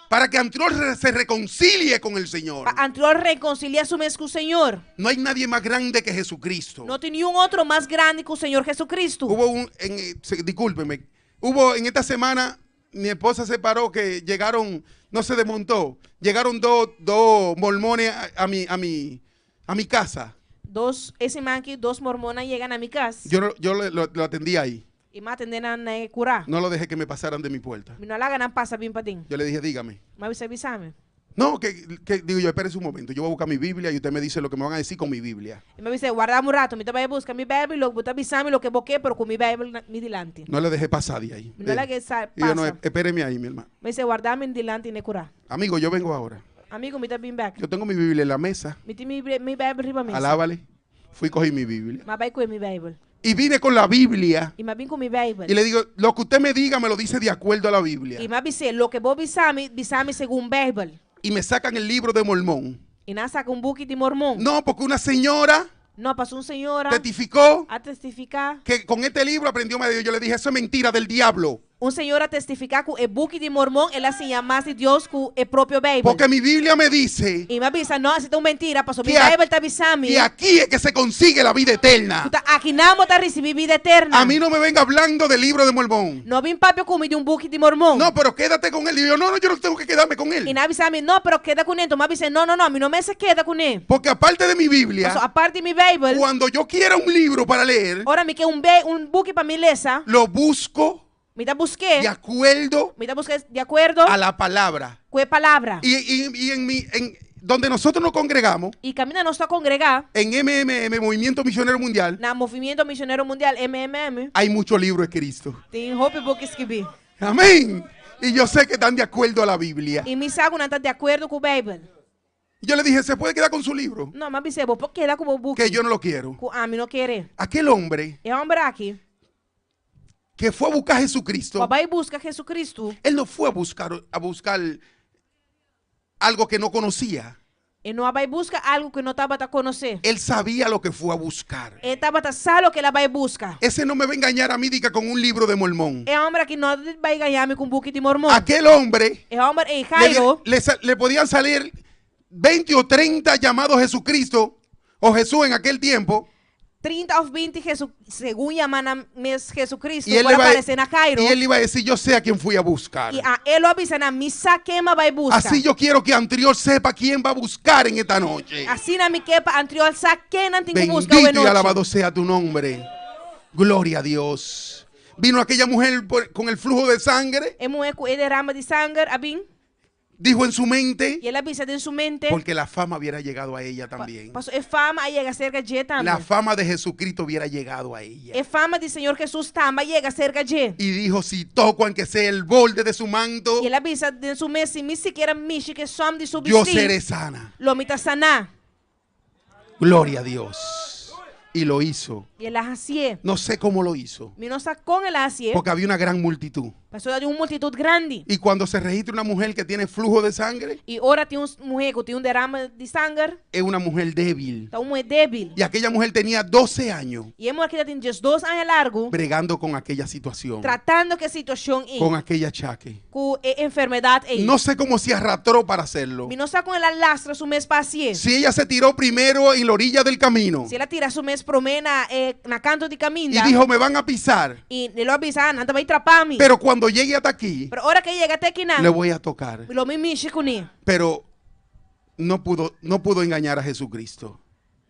Para que Antriol se reconcilie con el Señor. Pa Antriol rekonsiliá su mes ku Señor. No hay nadie más grande que Jesucristo. No tin niun otro mas grandi ku Señor Jesucristo. Hubo un, en, eh, se- discúlpeme, hubo en esta semana, mi esposa se paró que llegaron, no se desmontó, llegaron dos, dos mormones a, a mi, a, mi, a mi casa. Dos, e siman aki, dos mormon a yega na mi kas. Yo, no- yo lo, lo atendí ahí. I m'a atendé nan na kurá. No lo dejé que me pasaran de mi puerta. Mi no a laga nan pasa bin paden. Yo le dije, dígame. M'a bis'é bisami. No, que, que- digo yo, espérese un momento, yo voy a buscar mi Biblia y usted me dice lo que me van a decir con mi Biblia. I m'a bis'é, warda un ratu, mi ta bai buska mi Beibel, lo bo ta bisami loke bo ke, pero ku mi Beibel na mi dilanti. No le dejé pasar de ahí. Mi no a lag'é sa Y yo, no, pasa. espéreme ahí, mi hermano. M'a bis'é, warda mi dilanti na kurá. Amigo, yo vengo ahora. Amigu, mi ta bin bèk. Yo tengo mi Biblia en la mesa. Mi tin mi, mi Beibel riba mesa. Alábale. Fui y cogí mi Biblia. M'a bai kue mi Beibel. Y vine con la Biblia. I m'a bin ku mi Beibel. Y le digo, lo que usted me diga me lo dice de acuerdo a la Biblia. I m'a bis'é, loke bo bisami, bisami segun Beibel. Y me sacan el libro de Mormón. I nan a saka un buki di Mormon. No, porque una señora No, pasobra un señora testificó a testifiká. que con este libro aprendió más de Dios. Yo le dije, eso es mentira del diablo. Un señora a testifiká ku e buki di Mormon el a siña mas di Dios ku e propio Beibel. Porque mi Biblia me dice I m'a bisa, no, esei ta un mentira, pasobra mi Que a- Beibel ta bisami. que aquí es que se consigue la vida eterna. Ku ta akinan bo ta risibí bida eterno. A mí no me venga hablando del libro de Mormón. No bin papia ku mi di un buki di Mormon. No, pero quédate con él. Y yo, no, no, yo no tengo que quedarme con I él. nan a bisami, no, pero keda kuné. Anto m'a bis'é, no, no, no, mi no mester keda kuné. Porque aparte de mi Biblia, Pasobra aparte di mi Beibel, cuando yo quiera un libro para leer, ora mi ke un be un buki pa mi lesa, lo busco mi ta busk'é, de acuerdo mi ta busk'é di akuerdo a la palabra. ku e palabra. Y, y- y en mi, en donde nosotros nos congregamos, I kaminda nos ta kongregá, en MMM, Movimiento Misionero Mundial, na Movimiento Misionero Mundial, MMM, hay muchos libros escritos. tin hopi buki skibí. Amén. Y yo sé que están de acuerdo a la Biblia. I mi sa ku nan ta di akuerdo ku Beibel. Yo le dije, ¿se puede quedar con su libro? No, m'a bis'é, bo por keda ku bo buki. Que yo no lo quiero. Ku ami no ker e. Aquel hombre E hòmber aki. que fue a buscar a Jesucristo. Ku a bai buska Jesucristo. Él no fue a buscar, a buscar algo que no conocía. E no a bai buska algu ku e no tabata konosé. Él sabía lo que fue a buscar. E tabata sa loke el a bai buska. Ese no me va a engañar a mí dica con un libro de Mormón. E hòmber aki no a bai gañá mi ku un buki di Mormon. Aquel hombre E hòmber ei, le, Jairo, le sa- le podían salir 20 o 30 llamados Jesucristo o Jesús en aquel tiempo. 30 òf 20 Jesu, segun yama nan mes Jesucristo, Y él, por le iba, aparesé na Jairo. y él iba a decir, yo sé a quién fui a buscar. I a e lo a bisa nan, Mi sa ken m'a bai buska. Así yo quiero que Antriol sepa quién va a buscar en esta noche. Asina mi ke pa Antriol sa ken nan tin ku buska Bendito y awe nochi. alabado sea tu nombre. Gloria a Dios. Vino aquella mujer por- con el flujo de sangre. E muhé ku e derama di sanger a bin. Dijo en su mente. I el a bisa den su mente. Porque la fama hubiera llegado a ella también. Paso e fama a yega serka dje tambe. La fama de Jesucristo hubiera llegado a ella. E fama di Señor Jesús tambe a yega serka dje. Y dijo, si toco aunque sea el borde de su manto. I el a bisa den su mes, si mi sikiera mishi ku e sòm di su Yo bistí, seré sana. lo mi ta saná. Gloria a Dios. Y lo hizo. I el a hasié. No sé cómo lo hizo. Mi no sa kon el a hasié. Porque había una gran multitud. Pasobra tin un multitut grandi. Y cuando se registra una mujer que tiene flujo de sangre, I ora tin un muhé ku tin un derame di sanger, es una mujer débil. ta un muhé débil. Y aquella mujer tenía 12 años I e muhé aki ta tin diesdos aña largu bregando con aquella situación, tratando ku e situashon ei, con aquel achaque. ku e enfermedat ei. No sé cómo se arrastró para hacerlo. Mi no sa kon el a lastra su mes pa hasié. Si ella se tiró primero en la orilla del camino Si el a tira su mes promé na e na kantu di y kaminda dijo, me van a pisar, i el lo a bisa, ah, nan ta bai trapa mi. pero cuando llegue hasta aquí, Pero ora ku e yega te akinan, le voy a tocar. lo mi mishi kuné. Pero no pudo, no pudo engañar a Jesucristo.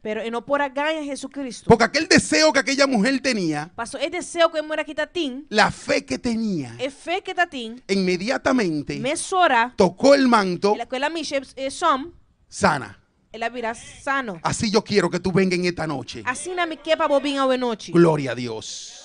Pero e no por a gaña Jesucristo. Porque aquel deseo que aquella mujer tenía, Paso e deseo ku e muhé aki tatin, la fe que tenía, e fe ku e tatin, inmediatamente mesora tocó el manto, el a ku el a mishi e sòm, sana. el a bira sano. Así yo quiero que tú vengas en esta noche. Asina mi ke pa bo bin awe nochi. Gloria a Dios.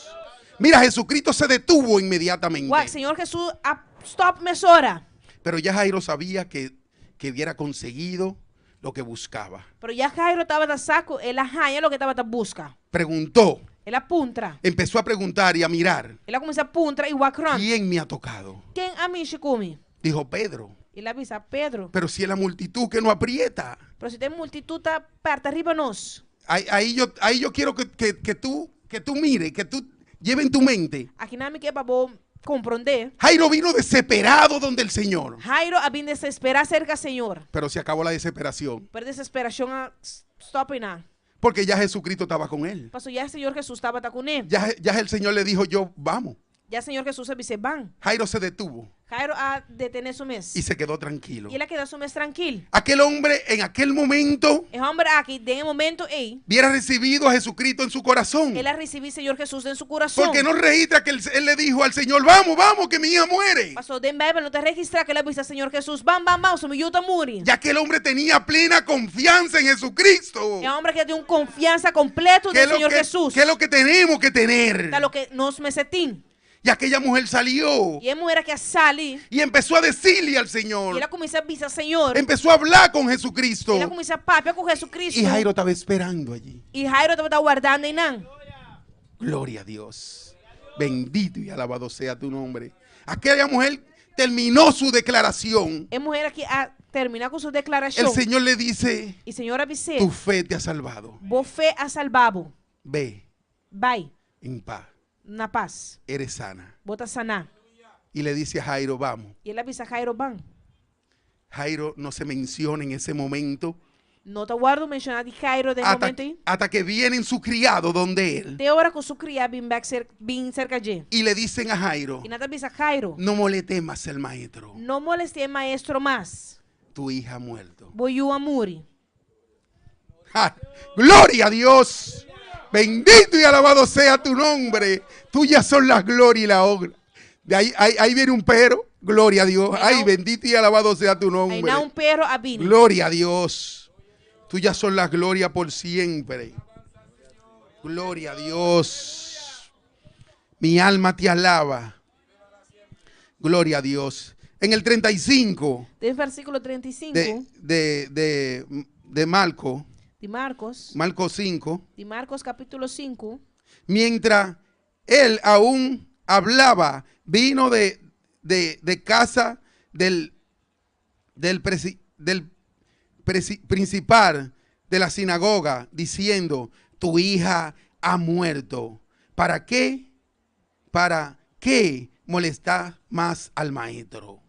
Mira, Jesucristo se detuvo inmediatamente. Wak, Señor Jesús a stop mesora. Pero ya Jairo sabía que, que hubiera conseguido lo que buscaba. Pero ya Jairo tabata sa ku el a haña loke e tabata buska. Preguntó, El a puntra. empezó a preguntar y a mirar. El a kuminsá puntra i wak rònt. ¿Quién me ha tocado? Ken a mishi ku mi? Dijo Pedro. El a bisa Pedro. Pero si es la multitud que no aprieta. Pero si ta e multitut ta pèrta riba nos. Ahí, ahí yo, ahí yo quiero que, que, que tú, que tú mires, que tú lleves en tu mente. Akinan mi ke pa bo komprondé. Jairo vino desesperado donde el Señor. Jairo a bin desesperá serka Señor. Pero se acabó la desesperación. Pero desesperashon a stòp einan. Porque ya Jesucristo estaba con él. Paso ya Señor Jesús tabata kuné. Ya, ya el Señor le dijo, yo, vamos. Ya Señor Jesús a bis'é ban. Jairo se detuvo Jairo a detené su mes. y se quedó tranquilo. I el a keda su mes trankil. Aquel hombre en aquel momento E hòmber aki, den e momento ei, hubiera recibido a Jesucristo en su corazón. el a risibí Señor Jesús den su kurason. Porque no registra que él, él le dijo al Señor, vamos, vamos, que mi hija muere. Paso den Bijbel no ta registrá ku el a bisa Señor Jesús, ban, ban, ban, mi yu ta muri. Ya que el hombre tenía plena confianza en Jesucristo. E hòmber aki tin un konfiansa kompleto ¿Qué den es lo Señor que, Jesús. qué es lo que tenemos que tener? Ta loke nos mester tin. Y aquella mujer salió I e muhé aki a sali. y empezó a decirle al I Señor. el a kuminsá bisa Señor. Empezó a hablar con Jesucristo. El a kuminsá papia ku Jesucristo. Y Jairo estaba esperando allí. I Jairo tabata wardando einan. Gloria a Dios. Bendito y alabado sea tu nombre. Aquella mujer terminó su declaración. E muhé aki a terminá ku su deklarashon. El Señor le dice, I Señor a bis'é, tu fe te ha salvado. Bo fe a salba bo. Ve Bai. en paz. Na pas. Eres sana. Bo ta saná. Y le dice a Jairo, vamos. I el a bisa Jairo ban. Jairo no se menciona en ese momento. No ta wòrdu menshoná di Jairo den Hasta, momento ei. hasta que vienen su criado donde él. Te ora ku su kriá bin bèk ser, bin serka dje. Y le dicen a Jairo, I nan ta bisa Jairo, no moleste más el maestro. no molestiá e maestro mas. Tu hija ha muerto. Bo yu a muri. ¡Ja! Gloria a Dios. Bendito y alabado sea tu nombre. Tuyas son las gloria y la honra. De ahí, ahí, ahí viene un pero. Gloria a Dios. Ay, bendito y alabado sea tu nombre. Einan un pero a bini. Gloria a Dios. Tuyas son las glorias por siempre. Gloria a Dios. Mi alma te alaba. Gloria a Dios. En el 35 Den versíkulo 35 de Marco, di Marcos, Marcos 5, di Marcos kapítulo 5, mientras él aún hablaba, vino de casa del principal de la sinagoga, diciendo: "Tu hija ha muerto. ¿Para qué? ¿Para qué molestar más al maestro?"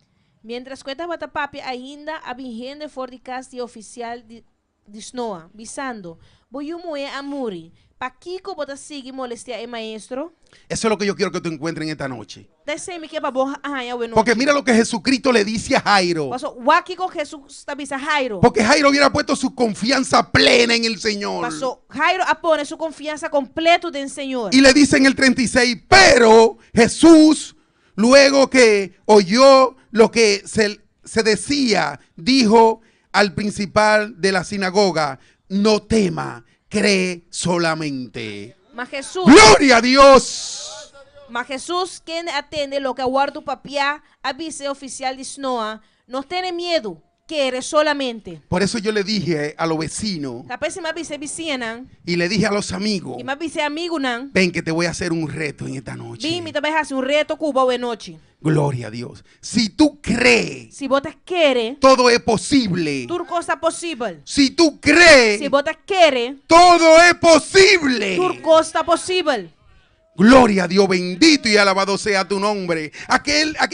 Mientras ku e tabata papia ainda, a bin hende for di kas di ofisial di snoa, bisando: "Bo yu muhé a muri. Pakiko bo ta sigui molestiá e maestro?" Eso es lo que yo quiero que tú encuentres en esta noche. Esei mi ke pa bo haña awe nochi. Porque mira lo que Jesucristo le dice a Jairo. Paso, wak kiko Hesus ta bisa Jairo. Porque Jairo hubiera puesto su confianza plena en el Señor. Paso, Jairo a pone su konfiansa kompleto den Señor. Y le dice en el 36: "Pero Jesús, luego que oyó lo que se decía, dijo al principal de la sinagoga: 'No tema, cree solamente'." Ma Hesus, ¡Gloria a Dios! Ma Hesus, kende a tende loke a wòrdu papiá, a bisa e ofisial di snoa: "No tene miedu, kere solamente." Por eso yo le dije a los vecinos Ta p'esei m'a bisa bisiñanan, y le dije a los amigos: i m'a bisa amigunan, "Ven, que te voy a hacer un reto en esta noche." "Bin, mi ta bai hasi un reto ku bo awe nochi." Gloria a Dios. Si tú crees, Si bo ta kere, todo es posible. Tur kos ta posibel. Si tú crees, Si bo ta kere, todo es posible. Tur kos ta posibel. Gloria a Dios, bendito y alabado sea tu nombre.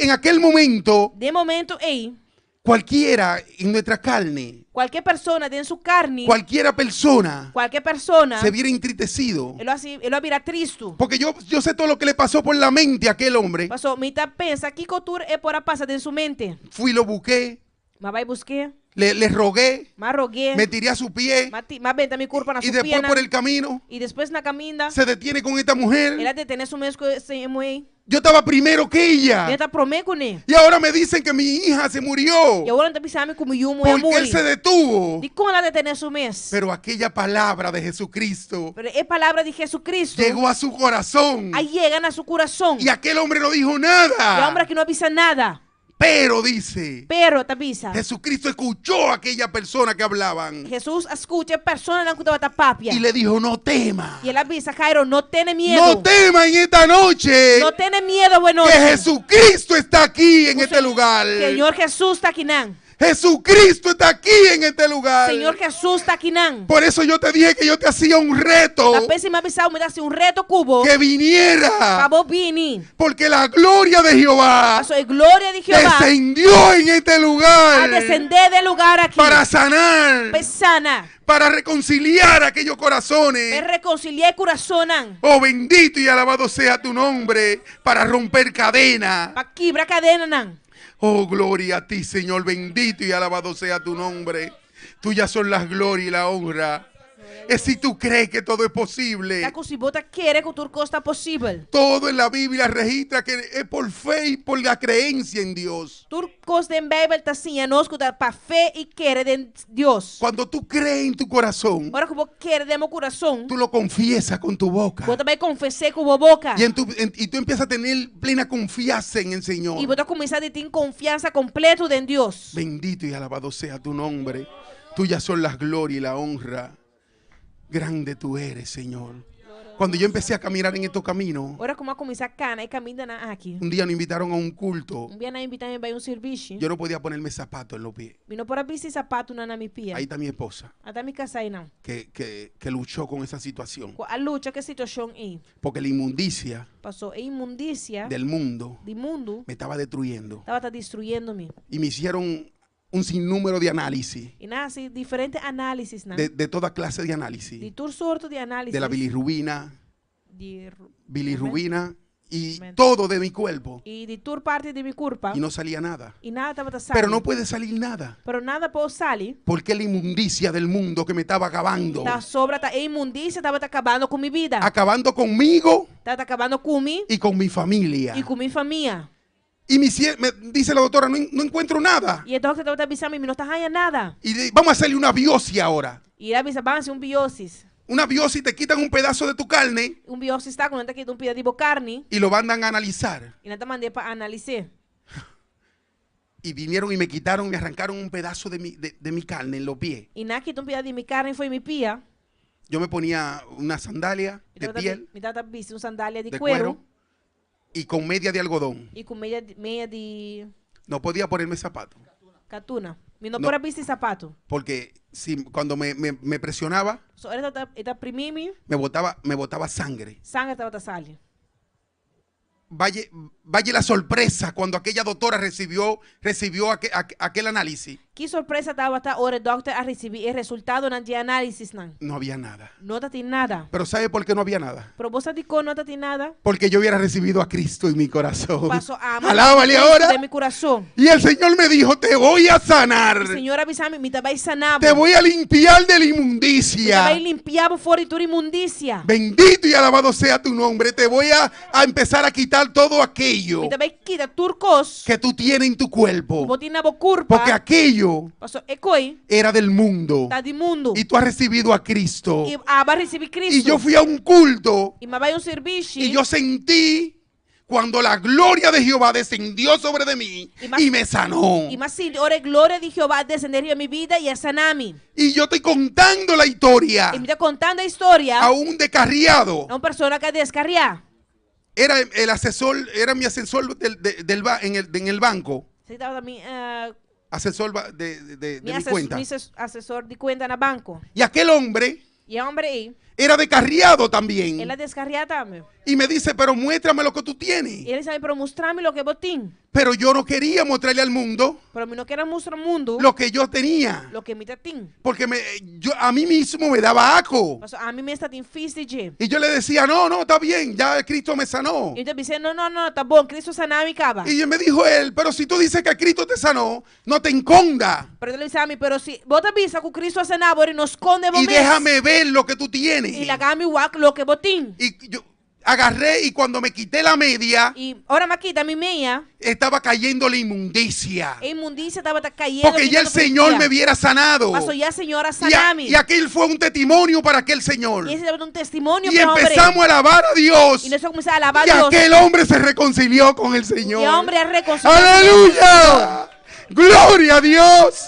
En aquel momento, Den e momento ei, cualquiera en nuestra carne, kualke persona den su karni, cualquiera persona kualke persona, se viera entristecido. e lo hasi, e lo bira tristu. Porque yo sé todo lo que le pasó por la mente a aquel hombre. Paso, mi ta pensa, kiko tur e por a pasa den su mente. Fui, lo busqué, M'a bai busk'é, le rogué, m'a rog'é, me tiré a su pie m'a benta mi kurpa na y su después pia. por el camino I despues na kaminda, se detiene con esta mujer. el a detené su mes ku e muhé. Yo estaba primero que ella. Mi tabata promé kuné. Y ahora me dicen que mi hija se murió. I awor nan ta bisa mi ku mi yu muhé Porque él muri. se detuvo. Dikon el a detené su mes. Pero aquella palabra de Jesucristo Pero e palabra di Jesucristo llegó a su corazón. a yega na su kurason. Y aquel hombre no dijo E nada. hòmber aki no a bisa nada. Pero dice, Pero ta bisa. Jesucristo escuchó a aquella persona que hablaban Hesus a skucha e personanan ku tabata papia. y le dijo: "No tema." I el a bisa Jairo: "No tene miedu." No tema en esta noche No tene miedu awe que nochi. Jesucristo está aquí en este lugar. Señor Hesus ta akinan. Jesucristo está aquí en este lugar. Señor Hesus ta akinan. Por eso yo te dije que yo te hacía un reto Ta p'esei m'a bisa mi ta hasi un reto ku bo. que viniera. Pa bo bini. Porque la gloria de Jehová Paso e gloria di Jehová descendió en este a lugar desendé den e lugá aki. para sanar, Pa sana. para reconciliar aquellos corazones. Pa rekonsiliá kurasonnan. Oh, bendito y alabado sea tu nombre, para romper cadena. Pa kibra kadenanan. Oh, gloria a ti, Señor, bendito y alabado sea tu nombre. Tuyas son las gloria y la honra. Es si tú crees que todo es posible. Ta ku si bo ta kere ku tur kos ta posibel. Todo en la Biblia registra que es por fe y por la creencia en Dios. Tur kos den Beibel ta siña nos ku ta pa fe i kere den Dios. Cuando tú crees en tu corazón, Ora ku bo kere den bo kurason, tú lo confiesas con tu boca. bo ta bai konfes'é ku bo boka. Y tú empiezas a tener plena confianza en el Señor. I bo ta kuminsá tin konfiansa kompleto den Dios. Bendito y alabado sea tu nombre. Tuyas son las gloria y la honra. Grande tú eres, Señor. Cuando yo empecé a caminar en estos caminos, Ora ku m'a kuminsá kana e kamindanan aki. un día nos invitaron a un culto. Un dia nan a invitá mi bai un servisio. Yo no podía ponerme zapatos en los pies. Mi no por a bisti sapatu na mi pia. Ahí está mi esposa, Ata mi kasá einan. que luchó con esa situación. Ku a lucha ku e situashon ei. Porque la inmundicia Paso e inmundisia del mundo di mundu me estaba destruyendo. tabata destruyendo mi. Y me hicieron un sinnúmero de análisis, I nan a hasi diferente análisis nan. de toda clase de análisis. Di tur sorto di análisis. De la bilirrubina, Di, bilirrubina y Amén. todo de mi cuerpo. I di tur parti di mi kurpa. Y no salía nada. I nada tabata sali. Pero no puede salir nada. Pero nada por sali. Porque la inmundicia del mundo que me estaba acabando. Pasobra ta e inmundisia tabata kabando ku mi bida. Acabando conmigo Tabata kabando ku mi y con mi familia. i ku mi famia. Y me dice la doctora: "No, no encuentro nada." I e dòkter tabata bisa mi, no ta haña nada. Y vamos a hacerle una biopsia ahora. I el a bisa, ban hasi un biopsia. Una biopsia, te quitan un pedazo de tu carne Un biopsia ta ku nan ta kita un pida di bo karni y lo mandan a analizar. I nan ta mand'é pa analisá. Y vinieron y me quitaron, me arrancaron un pedazo de mi carne en los pies. I nan a kita un pida di mi karni for di mi pia. Yo me ponía una sandalia de piel, Mi tabata bisti un sandalia di de kueru. Cuero, y con media de algodón. I ku media, media di No podía ponerme zapatos. Katuna. Mi no No. por a bisti sapatu. Porque si, cuando me presionaba, So ora e ta primi mi, me botaba sangre. Sanger tabata sali. Vaya, vaya la sorpresa cuando aquella doctora recibió aquel análisis. Ki sorpresa tabata ora e dòkter a risibí e resultadonan di análisisnan. No había nada. No tabatin nada. Pero ¿sabe por qué no había nada? Pero bo sa dikon no tabatin nada? Porque yo hubiera recibido a Cristo en mi corazón. Paso ami Alábale ahora. Den mi kurason. Y el Señor me dijo: "Te voy a sanar. Señor a bisa mi, mi ta bai sana bo. Te voy a limpiar de la Mi ta inmundicia. bai limpia bo for di tur inmundisia. Bendito y alabado sea tu nombre. Te voy a empezar a quitar todo aquello Mi ta bai kita tur kos. Que tú tienes en tu cuerpo. Bo tin na bo kurpa. Porque aquello Paso e kos ei era del mundo. Ta di mundu. Y tú has recibido a Cristo". I abo a risibí Kristu. Y yo fui a un culto I m'a bai un servisio. y yo sentí cuando la gloria de Jehová descendió sobre de mí y me sanó. I m'a sinti ora gloria di Jehová a desendé riba mi bida i a sana mi. Y yo estoy contando la historia I mi ta kontando e historia a un descarriado. Na un persona ku a deskariá. Era el asesor, era mi asesor del, de- del ba- en el banco. Esei tabata mi, Asesor de mi, mi ases cuenta. Mi asesor di kuenta na banko. Y aquel hombre I e hòmber ei, era descarriado también. el a deskariá tambe. Y me dice: "Pero muéstrame lo que tú tienes". I el a bisa, pero mustra mi loke bo tin. Pero yo no quería mostrarle al mundo Pero mi no ker a mustra mundu lo que yo tenía. Loke mi tatin. Porque a mí mismo me daba asco. Paso ami mes tabatin fis di dje. Y yo le decía: "No, no, está bien, ya Cristo me sanó". I mi ta bisa, no, no, no, ta bon, Kristu a sana mi kaba. Y me dijo él: "Pero si tú dices que Cristo te sanó, no te esconda". Pero el a bisa mi, pero si bo ta bisa ku Kristu a sana bo, no skonde bo Y mes. déjame ver lo que tú tienes. I laga mi wak loke bo tin. Y yo agarré y cuando me quité la media, I ora m'a kita mi meia, estaba cayendo la inmundicia. E inmundisia tabata kayendo. Porque ya el Señor me hubiera sanado. Paso ya Señor a Y, sana mi. y aquel fue un testimonio para aquel Señor. I esei tabata un testimonio Y pa e hòmber. empezamos a alabar a Dios. I nos a kuminsá alabá Y Dios. aquel hombre se reconcilió con el Señor. I e hòmber a rekonsiliá. Aleluya. Gloria a Dios.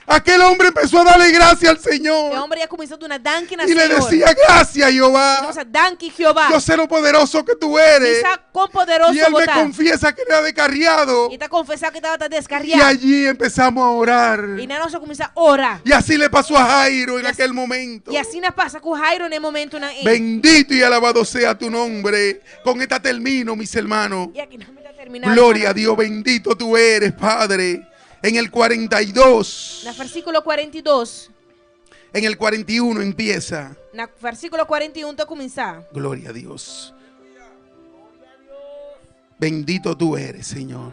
Aquel hombre empezó a darle gracias al E Señor. hòmber a kuminsá duna danki na Y le Señor. decía: "Gracias, Jehová. Bisa, danki Jehová. Yo sé lo poderoso que tú eres". Mi sa kon poderoso Y él me bo ta. confiesa que era descarriado. I ta konfesá ku e tabata Y deskariá. allí empezamos a orar. I einan nos a kuminsá ora. Y así le pasó a Jairo en aquel momento. I asina a pasa ku Jairo na e momentonan ei. Bendito y alabado sea tu nombre. Con esta termino, mis hermanos. I aki mi ta terminando. Gloria a Dios, bendito tú eres, Padre. En el 42, Na versíkulo 42, en el 41 empieza. Na versíkulo 41 ta kuminsá. Gloria a Dios. Bendito tú eres, Señor.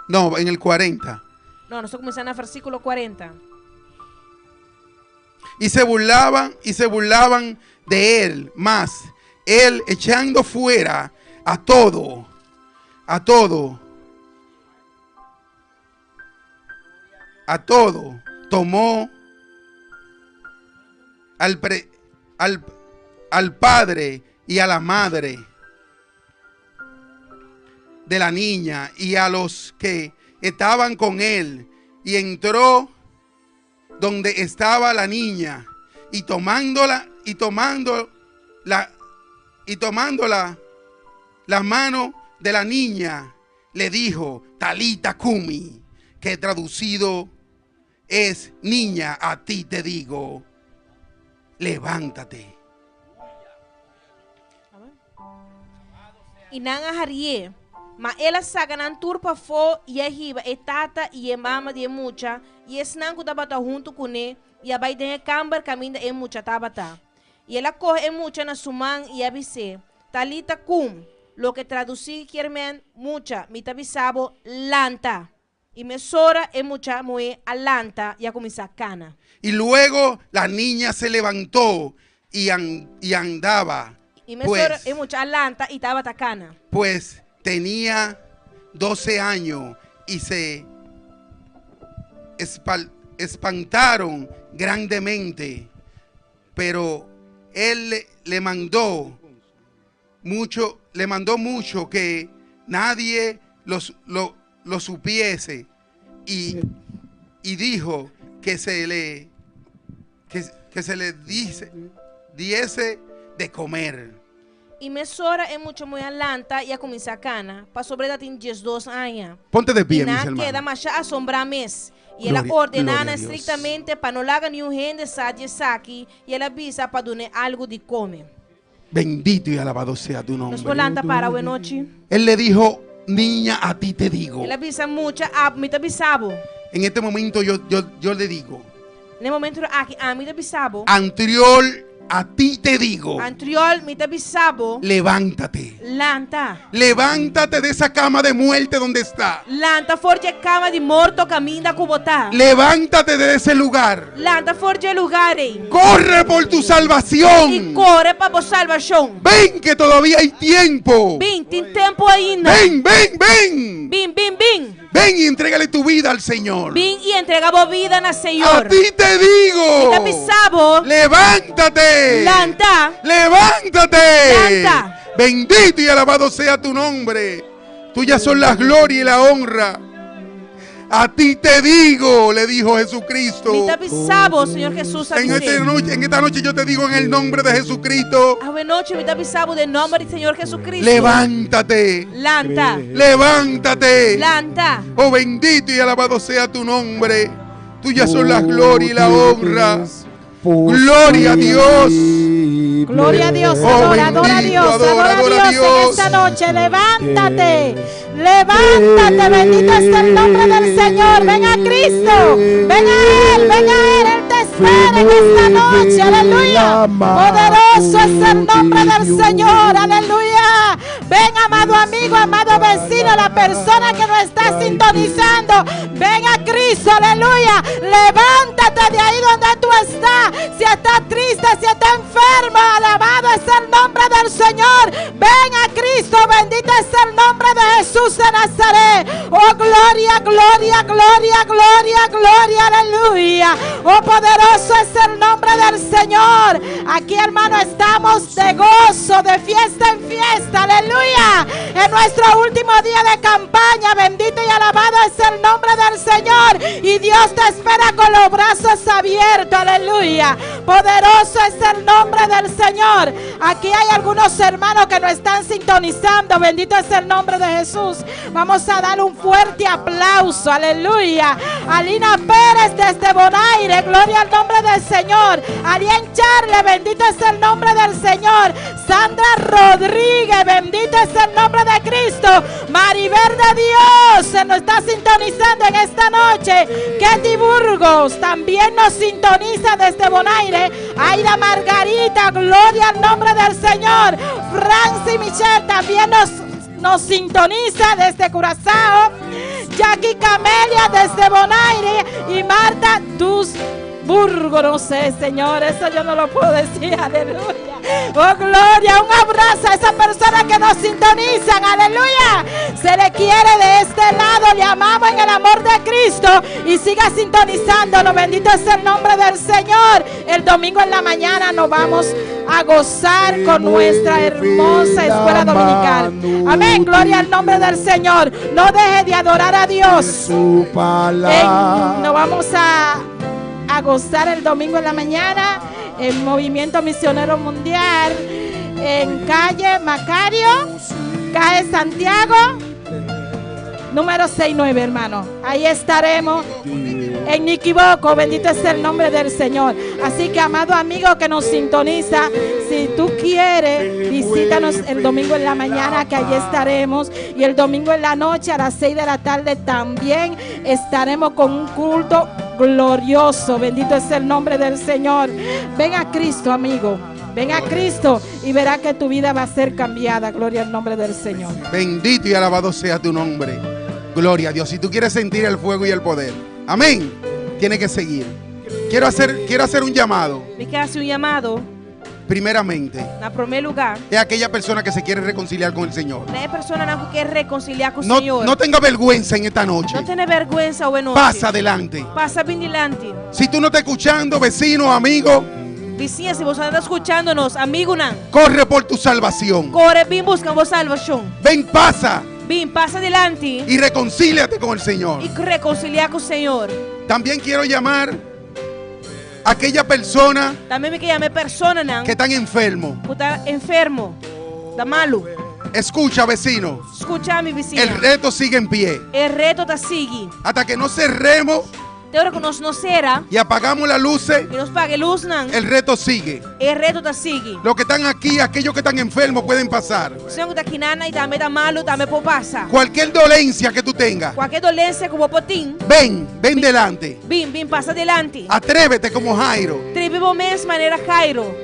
No, en el 40. No, nos ta kuminsá na versíkulo 40. Y se burlaban de él. Mas él echando fuera a todo, a todo, tomó al padre y a la madre de la niña y a los que estaban con él y entró donde estaba la niña y tomándola la mano de la niña le dijo: "Talita kumi", que traducido es: "Niña, a ti te digo, levántate". I nan a harié. Ma el a saka nan tur pafó i a hiba e tata i e mama di e mucha i esnan ku tabata huntu kuné i a bai den e kamber kaminda e mucha tabata. I el a kohe e mucha na su man i a bis'é, Talita kum, loke tradusí kier men, mucha, mi ta bisa bo, lanta. I mesora e mucha muhé a lanta i a kuminsá kana. Y luego la niña se levantó y andaba. I mesora Pues, e mucha a lanta i tabata kana. Pues tenía 12 años y se espantaron grandemente. Pero él le mandó mucho que nadie los, lo, lo supiese y, y dijo que se le que, que se le dice, diese de comer. I mesora e mucha muhé a lanta i a kuminsá kana, pasobra e tabatin 12 aña. Ponte de I pie, mis nan a keda hermanos. masha asombrá mes. I el a Gloria, ordená gloria nan a Dios. estriktamente pa no laga niun hende sa di esaki, i el a bisa pa dun'é algu di kome. Bendito y alabado sea tu Nos nombre. por lanta para awenochi. Él le dijo, niña, a ti te digo. El a bisa mucha, a mi ta bisa bo. En este momento yo, yo, yo le digo, Na e momento aki ami ta bisa bo. Antriol, a ti te digo, Antriol, mi ta bisa bo. levántate. Lanta. Levántate de esa cama de muerte donde está. Lanta for di e kama di morto kaminda ku bo ta. Levántate de ese lugar. Lanta for di e lugá ei. Corre por tu I salvación. kore pa bo salbashon. Ven que todavía hay tiempo. Bin, tin tempu ainda. Ven, ven, ven. Bin, bin, bin. Ven y entrégale tu vida al Señor. Bin i entregá bo bida na A Señor. ti te digo. Mi ta bisa bo. Levántate. Lanta. Levántate. Lanta. Bendito y alabado sea tu nombre. Tuyas son la gloria y la honra. A ti te digo, le dijo Jesucristo. Mi ta bisa bo, Señor Jesús, En esta noche, en esta noche yo te digo en el nombre de Jesucristo. Awe nochi mi ta bisa bo den nòmber di Señor Jesucristo. Levántate. Lanta. Levántate. Lanta. Oh, bendito y alabado sea tu nombre. Tuyas son la gloria y la honra. Gloria a Dios. Gloria a Dios, Oh, adora, adora a bendito, Dios, adora, adora a adora a Dios en Dios. esta noche. Levántate, levántate, bendito es el nombre del Señor. Ven a Cristo, ven a Él, ven a Él, Él te espera en esta noche, aleluya. Poderoso es el nombre del Señor, aleluya. Ven, amado amigo, amado vecino, la persona que nos está sintonizando. Ven a Cristo, aleluya. Levántate de ahí donde tú estás. Si estás triste, si estás enfermo, alabado es el nombre del Señor. Ven a Cristo, bendito es el nombre de Jesús de Nazaret. Oh, gloria, gloria, gloria, gloria, gloria, aleluya. Oh, poderoso es el nombre del Señor. Aquí, hermano, estamos de gozo, de fiesta en fiesta, aleluya. En nuestro último día de campaña, bendito y alabado es el nombre del Señor. Y Dios te espera con los brazos abiertos, aleluya. Poderoso es el nombre del Señor. Aquí hay algunos hermanos que nos están sintonizando. Bendito es el nombre de Jesús. Vamos a dar un fuerte aplauso, aleluya. Alina Pérez desde Bonaire, gloria al nombre del Señor. Alien Charle, bendito es el nombre del Señor. Sandra Rodríguez, bendito es el nombre de Cristo. Maribel de Dios se nos está sintonizando en esta noche. Ketty Burgos también nos sintoniza desde Bonaire. Aida Margarita, gloria al nombre del Señor. Franci Michelle también nos, nos sintoniza desde Curazao. Jackie Camelia desde Bonaire y Marta Dusburgo, no sé, Señor, eso yo no lo puedo decir, aleluya. Oh, gloria, un abrazo a esa persona que nos sintonizan, aleluya. Se le quiere de este lado, le amamos en el amor de Cristo y siga sintonizándonos. Bendito es el nombre del Señor. El domingo en la mañana nos vamos a gozar con nuestra hermosa escuela dominical. Amén, gloria al nombre del Señor. No deje de adorar a Dios. Su palabra. En- nos vamos a, a gozar el domingo en la mañana en Movimiento Misionero Mundial en calle Macario, calle Santiago, número 69, hermano. Ahí estaremos en Niquiboco, bendito es el nombre del Señor. Así que, amado amigo que nos sintoniza, si tú quieres, visítanos el domingo en la mañana, que allí estaremos. Y el domingo en la noche, a las 6 de la tarde, también estaremos con un culto glorioso. Bendito es el nombre del Señor. Ven a Cristo, amigo. Ven a Cristo y verá que tu vida va a ser cambiada. Gloria al nombre del Señor. Bendito y alabado sea tu nombre. Gloria a Dios. Si tú quieres sentir el fuego y el poder, amén. Tiene que seguir. Quiero hacer, quiero hacer un llamado. Mi ke hasi un yamado, Primeramente, na promé lugá. es aquella persona que se quiere reconciliar con el Señor. Na e personanan ku ke rekonsiliá ku No, Señor. no tenga vergüenza en esta noche. No tene bèrgwensa awe nochi. Pasa adelante. Pasa bin dilanti. Si tú no estás escuchando, vecino, amigo, Bisiña, si bo no ta skuchando nos, amigunan. corre por tu salvación. Kore bin buska bo salbashon. Ven, pasa. Bin, pasa dilanti y reconcíliate con el Señor. i rekonsiliá ku Señor. También quiero llamar a aquella persona Tambe mi ke yama personanan que están enfermo. ku ta enfermo, ta malu. Escucha, vecino. Skucha mi, bisiña. El reto sigue en pie. E reto ta sigui. Hasta que no cerremos Te ora ku nos no sera y apagamos las luces, i nos paga e lusnan, el reto sigue. E reto ta sigui. Los que están aquí, aquellos que están enfermos pueden pasar. Esnan ku ta akinan i tambe ta malu, tambe por pasa. Cualquier dolencia que tú tengas, Kualke dolensia ku bo por tin, ven, ven delante. Bin, bin pasa dilanti. Atrévete como Jairo Tribi bo mes manera Jairo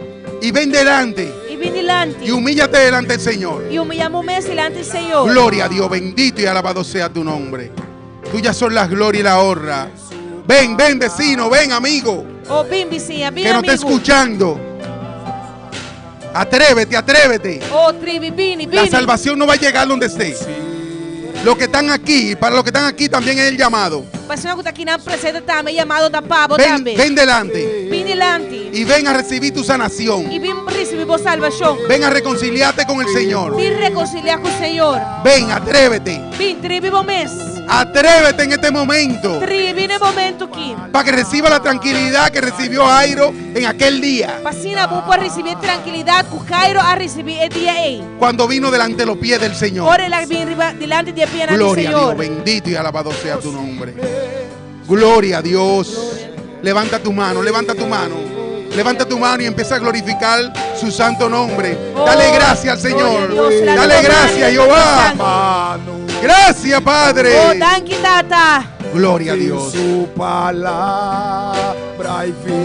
y ven delante i bin dilanti. Y humíllate delante del Señor. I humiliá bo mes dilanti Señor. Gloria a Dios, bendito y alabado sea tu nombre. Tuyas son las gloria y la honra. Ven, ven, vecino, ven, amigo, Oh, bin bisiña, bin que nos está amigu. escuchando. Atrévete, atrévete. Oh, tribi, bini, La bini. salvación no va a llegar donde esté. Los que están aquí, para los que están aquí también es el llamado. Pa esnan ku ta akinan presente tambe, yamado ta pa bo Ven, tambe. ven delante Bin dilanti. Y ven a recibir tu sanación. I bin risibí bo salbashon. Ven a reconciliarte con el Señor. Bin rekonsiliá ku Señor. Ven, atrévete. Bin, tribi bo mes. Atrévete en este momento Tribi na e momento aki. para que reciba la tranquilidad que recibió Jairo en aquel día Pa asina bo por risibí trankilidat ku Jairo a risibí e dia ei. Cuando vino delante de los pies del Señor. Ora el a bin riba dilanti di e pianan di Gloria a Dios, Señor. Bendito y alabado sea tu nombre. Gloria a Dios. Levanta tu mano, levanta tu mano. Levanta tu mano y empieza a glorificar su santo nombre. Oh, Dale gracias al gloria a Señor. Dios, la Dale gloria gracias, a Jehová. Mano Gracias, Padre. Oh, danki Tata. Gloria a Dios. Su palabra y vida.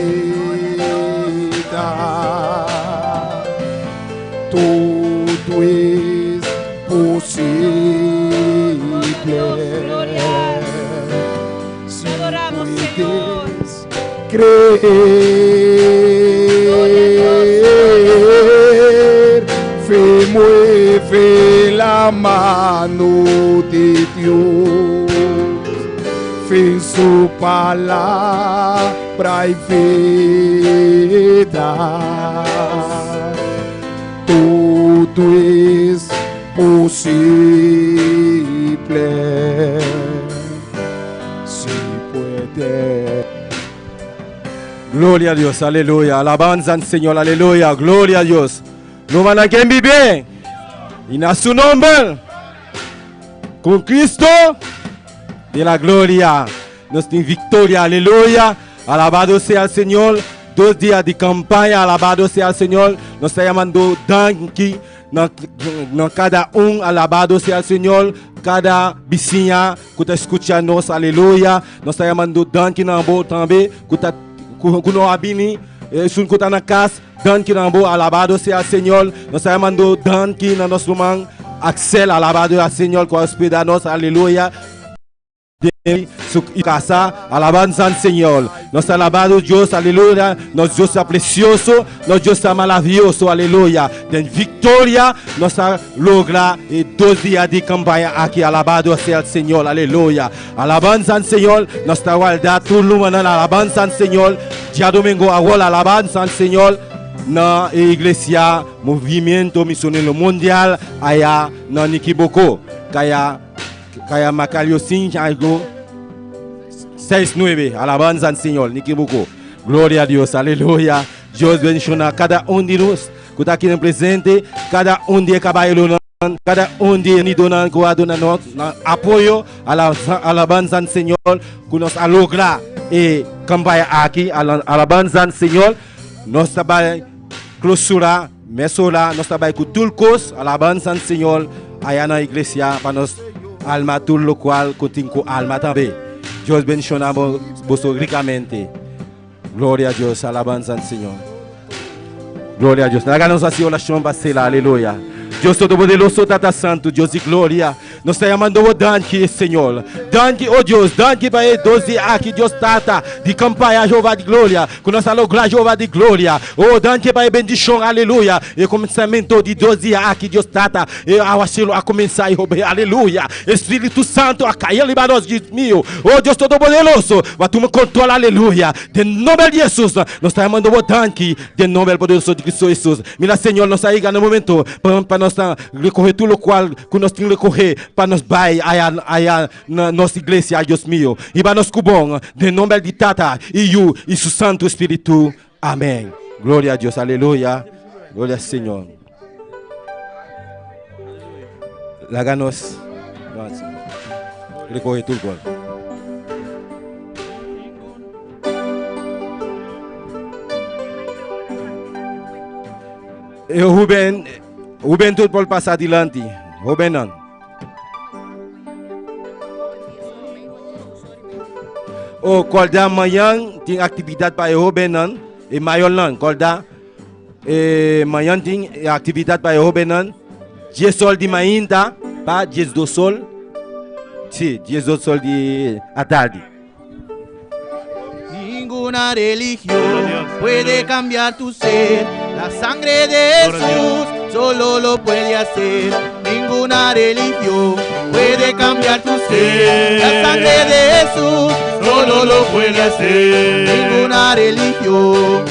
Todo es posible. Gloria. Si Te adoramos, Señor. puedes creer, fe mueve la mano de Dios. Fe en su palabra y vida. Todo es posible. Si puede. Gloria a Dios, aleluya. Alabanza al Señor, aleluya. Gloria a Dios. No van a quien vive. Y a su nombre. Con Cristo de la gloria. Nos tiene victoria, aleluya. Alabado sea el Señor. 2 días de campaña, alabado sea el Señor. Nos está llamando danki. Na kada un, alabado sea el Señor. Kada bisiña ku ta skucha nos, aleluya. Nos ta yamando danki na bo tambe. Ku ta ku no a bini, esun ku ta na kas, danki na bo, alabado sea el Señor. Nos ta yamando danki na nos ruman Axel, alabado sea el Señor, ku a hospedá nos, aleluya. De su casa, alabanza al Señor. Nos alabado Dios, aleluya. Nos Dios está precioso, nos Dios está maravilloso, aleluya. De victoria nos logra 2 días de campaña aquí, alabado sea el Señor, aleluya. Alabanza al Señor, nos está guardando todo el alabanza al Señor. Djadumingu awor, alabanza al Señor na iglesia Movimiento Misionero Mundial aya na Nikiboko, Kaya Kaya Macario 5, algo 6, 9. Alabanza al Señor, Nikiboko. Gloria a Dios, aleluya. Dios bendiciona kada un di nos ku ta aki presente, kada un di kabayeronan, kada un di nidonan ku a duna nos apoyo, alabanza al Señor, ku nos a logra e kampaña aki, alabanza al Señor. Nos ta bai klousura, mesora, nos ta bai ku tur kos, alabanza al Señor, aya na iglesia, pa nos arma tur loke ku tin ku arma tambe. Dios bendiciona boso rikamente. Gloria a Dios, alabanza al Señor. Gloria a Dios. Laga nos hasi orashon pa sera, aleluya. Dios Todopoderoso, Tata Santu, Dios di gloria. Nos ta yamando danki, Señor. Danki, oh Dios, danki pa e 2 dia aki, Dios Tata, di kampaña Jehová di gloria. Ku nos a logra Jehová di gloria. Oh, danki pa e bendishon, aleluya. E kuminsamentu di 2 dia aki, Dios Tata. E áwaseru a kuminsá, aleluya. Spiritu Santu a kai riba nos, Dios mio. Oh Dios Todopoderoso, bai tuma kontrol, aleluya. Den nòmber di Jesus, nos ta yamando danki, den nòmber poderoso di Kristu Jesus. Mira, Señor, nos a yega na e momento pa nos nos ta recoge tur locual cu nos tin recoge pa nos bay aya aya na nos iglesia, Dios mio. Hiba nos cu bon, den nomber di Tata y Yu y su Santo Spiritu. Amen. Gloria a Dios, aleluya. Gloria al Señor. Laga nos recoge tur cual. E hoben, hubentud por pasa dilanti. Hobennan. O korda mañan tin aktividat pa e hobennan, e mayornan. Korda e mañan tin aktividat pa e hobennan. 10 sol di mainta pa 12 sol. Si, 12 sol di atardi. Ninguna religión puede cambiar tu ser. La sangre de Jesús solo lo puede hacer. Ninguna religión puede cambiar tu ser. La sangre de Jesús solo lo puede hacer. Ninguna religión.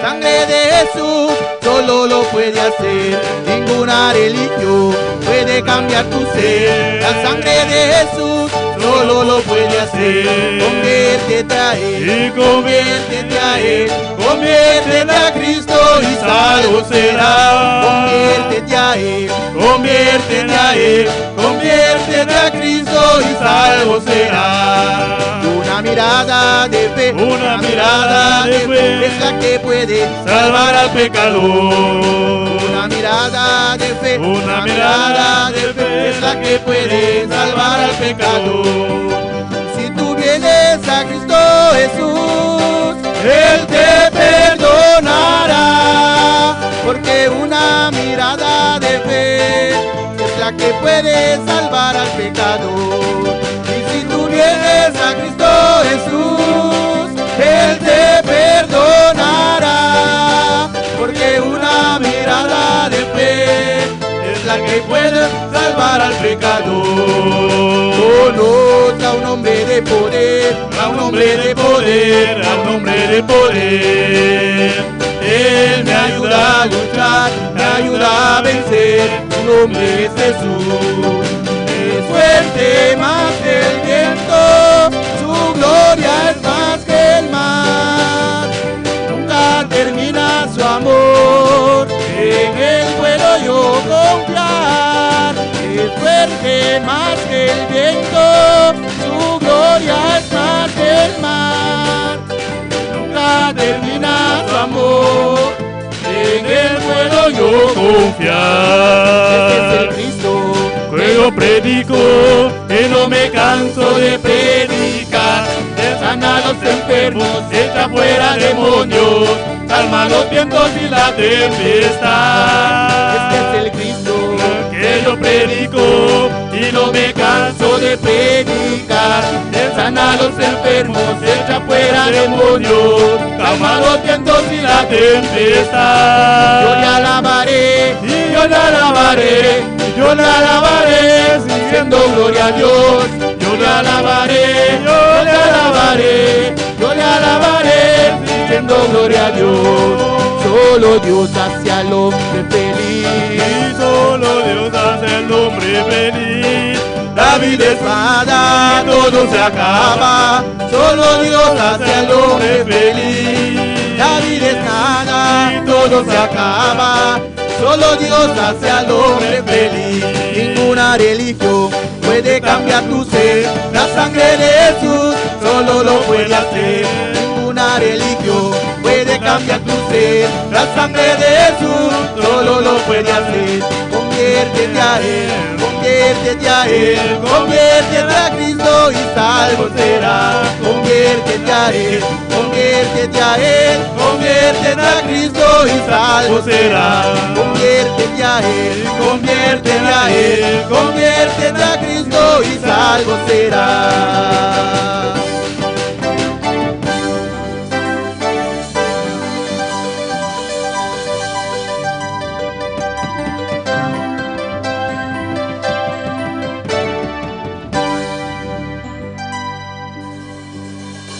Sangre de Jesús solo lo puede hacer. Ninguna religión puede cambiar tu ser. La sangre de Jesús solo lo puede hacer. Conviértete a Él, Y conviértete a Él, conviértete a Cristo y salvo será. Conviértete a Él, Conviértete a Él, conviértete a Cristo y salvo será. Una mirada de fe, Una mirada de fe es la que puede salvar al pecador. Una mirada de fe, Una mirada de fe es la que puede salvar al pecador. Si tú vienes a Cristo Jesús, Él te perdonará, porque una mirada de fe es la que puede salvar al pecador. Y si tú vienes a Cristo Jesús, Él te perdonará, porque una mirada de fe es la que puede salvar al pecador. Conoce a un hombre de poder, a un hombre de poder, a un hombre de poder. Él me ayuda a luchar, me ayuda a vencer. Su nombre es Jesús. Es fuerte más que el viento, su gloria es más que el mar. Nunca termina su amor, en él puedo yo confiar. Es fuerte más que el viento, su gloria es más que el mar. Nunca termina su amor, en él puedo yo confiar. Este es el Cristo que yo predico y no me canso de predicar. Sana a los enfermos, echa fuera demonios, calma los vientos y la tempestad. Este es el Cristo que yo predico y no me canso de predicar. Sana a los enfermos, echa fuera demonios, calma los vientos y la tempestad. Yo le alabaré, y yo le alabaré, yo le alabaré, diciendo gloria a Dios. Yo le alabaré, yo le alabaré, yo le alabaré, diciendo gloria a Dios. Solo Dios hace al hombre feliz. Y solo Dios hace al hombre feliz. La vida es nada, todo se acaba. Solo Dios hace al hombre feliz. La vida es nada, y todo se acaba. Solo Dios hace al hombre feliz. Ninguna religión puede cambiar tu ser. La sangre de Jesús solo lo puede hacer. Ninguna religión puede cambiar tu ser. La sangre de Jesús solo lo puede hacer. Conviértete a Él, conviértete a Él, conviértete a Cristo y salvo será. Conviértete a Él, conviértete a Él, conviértete a Cristo y salvo será. Conviértete a Él, conviértete a Él, conviértete a Cristo y salvo será.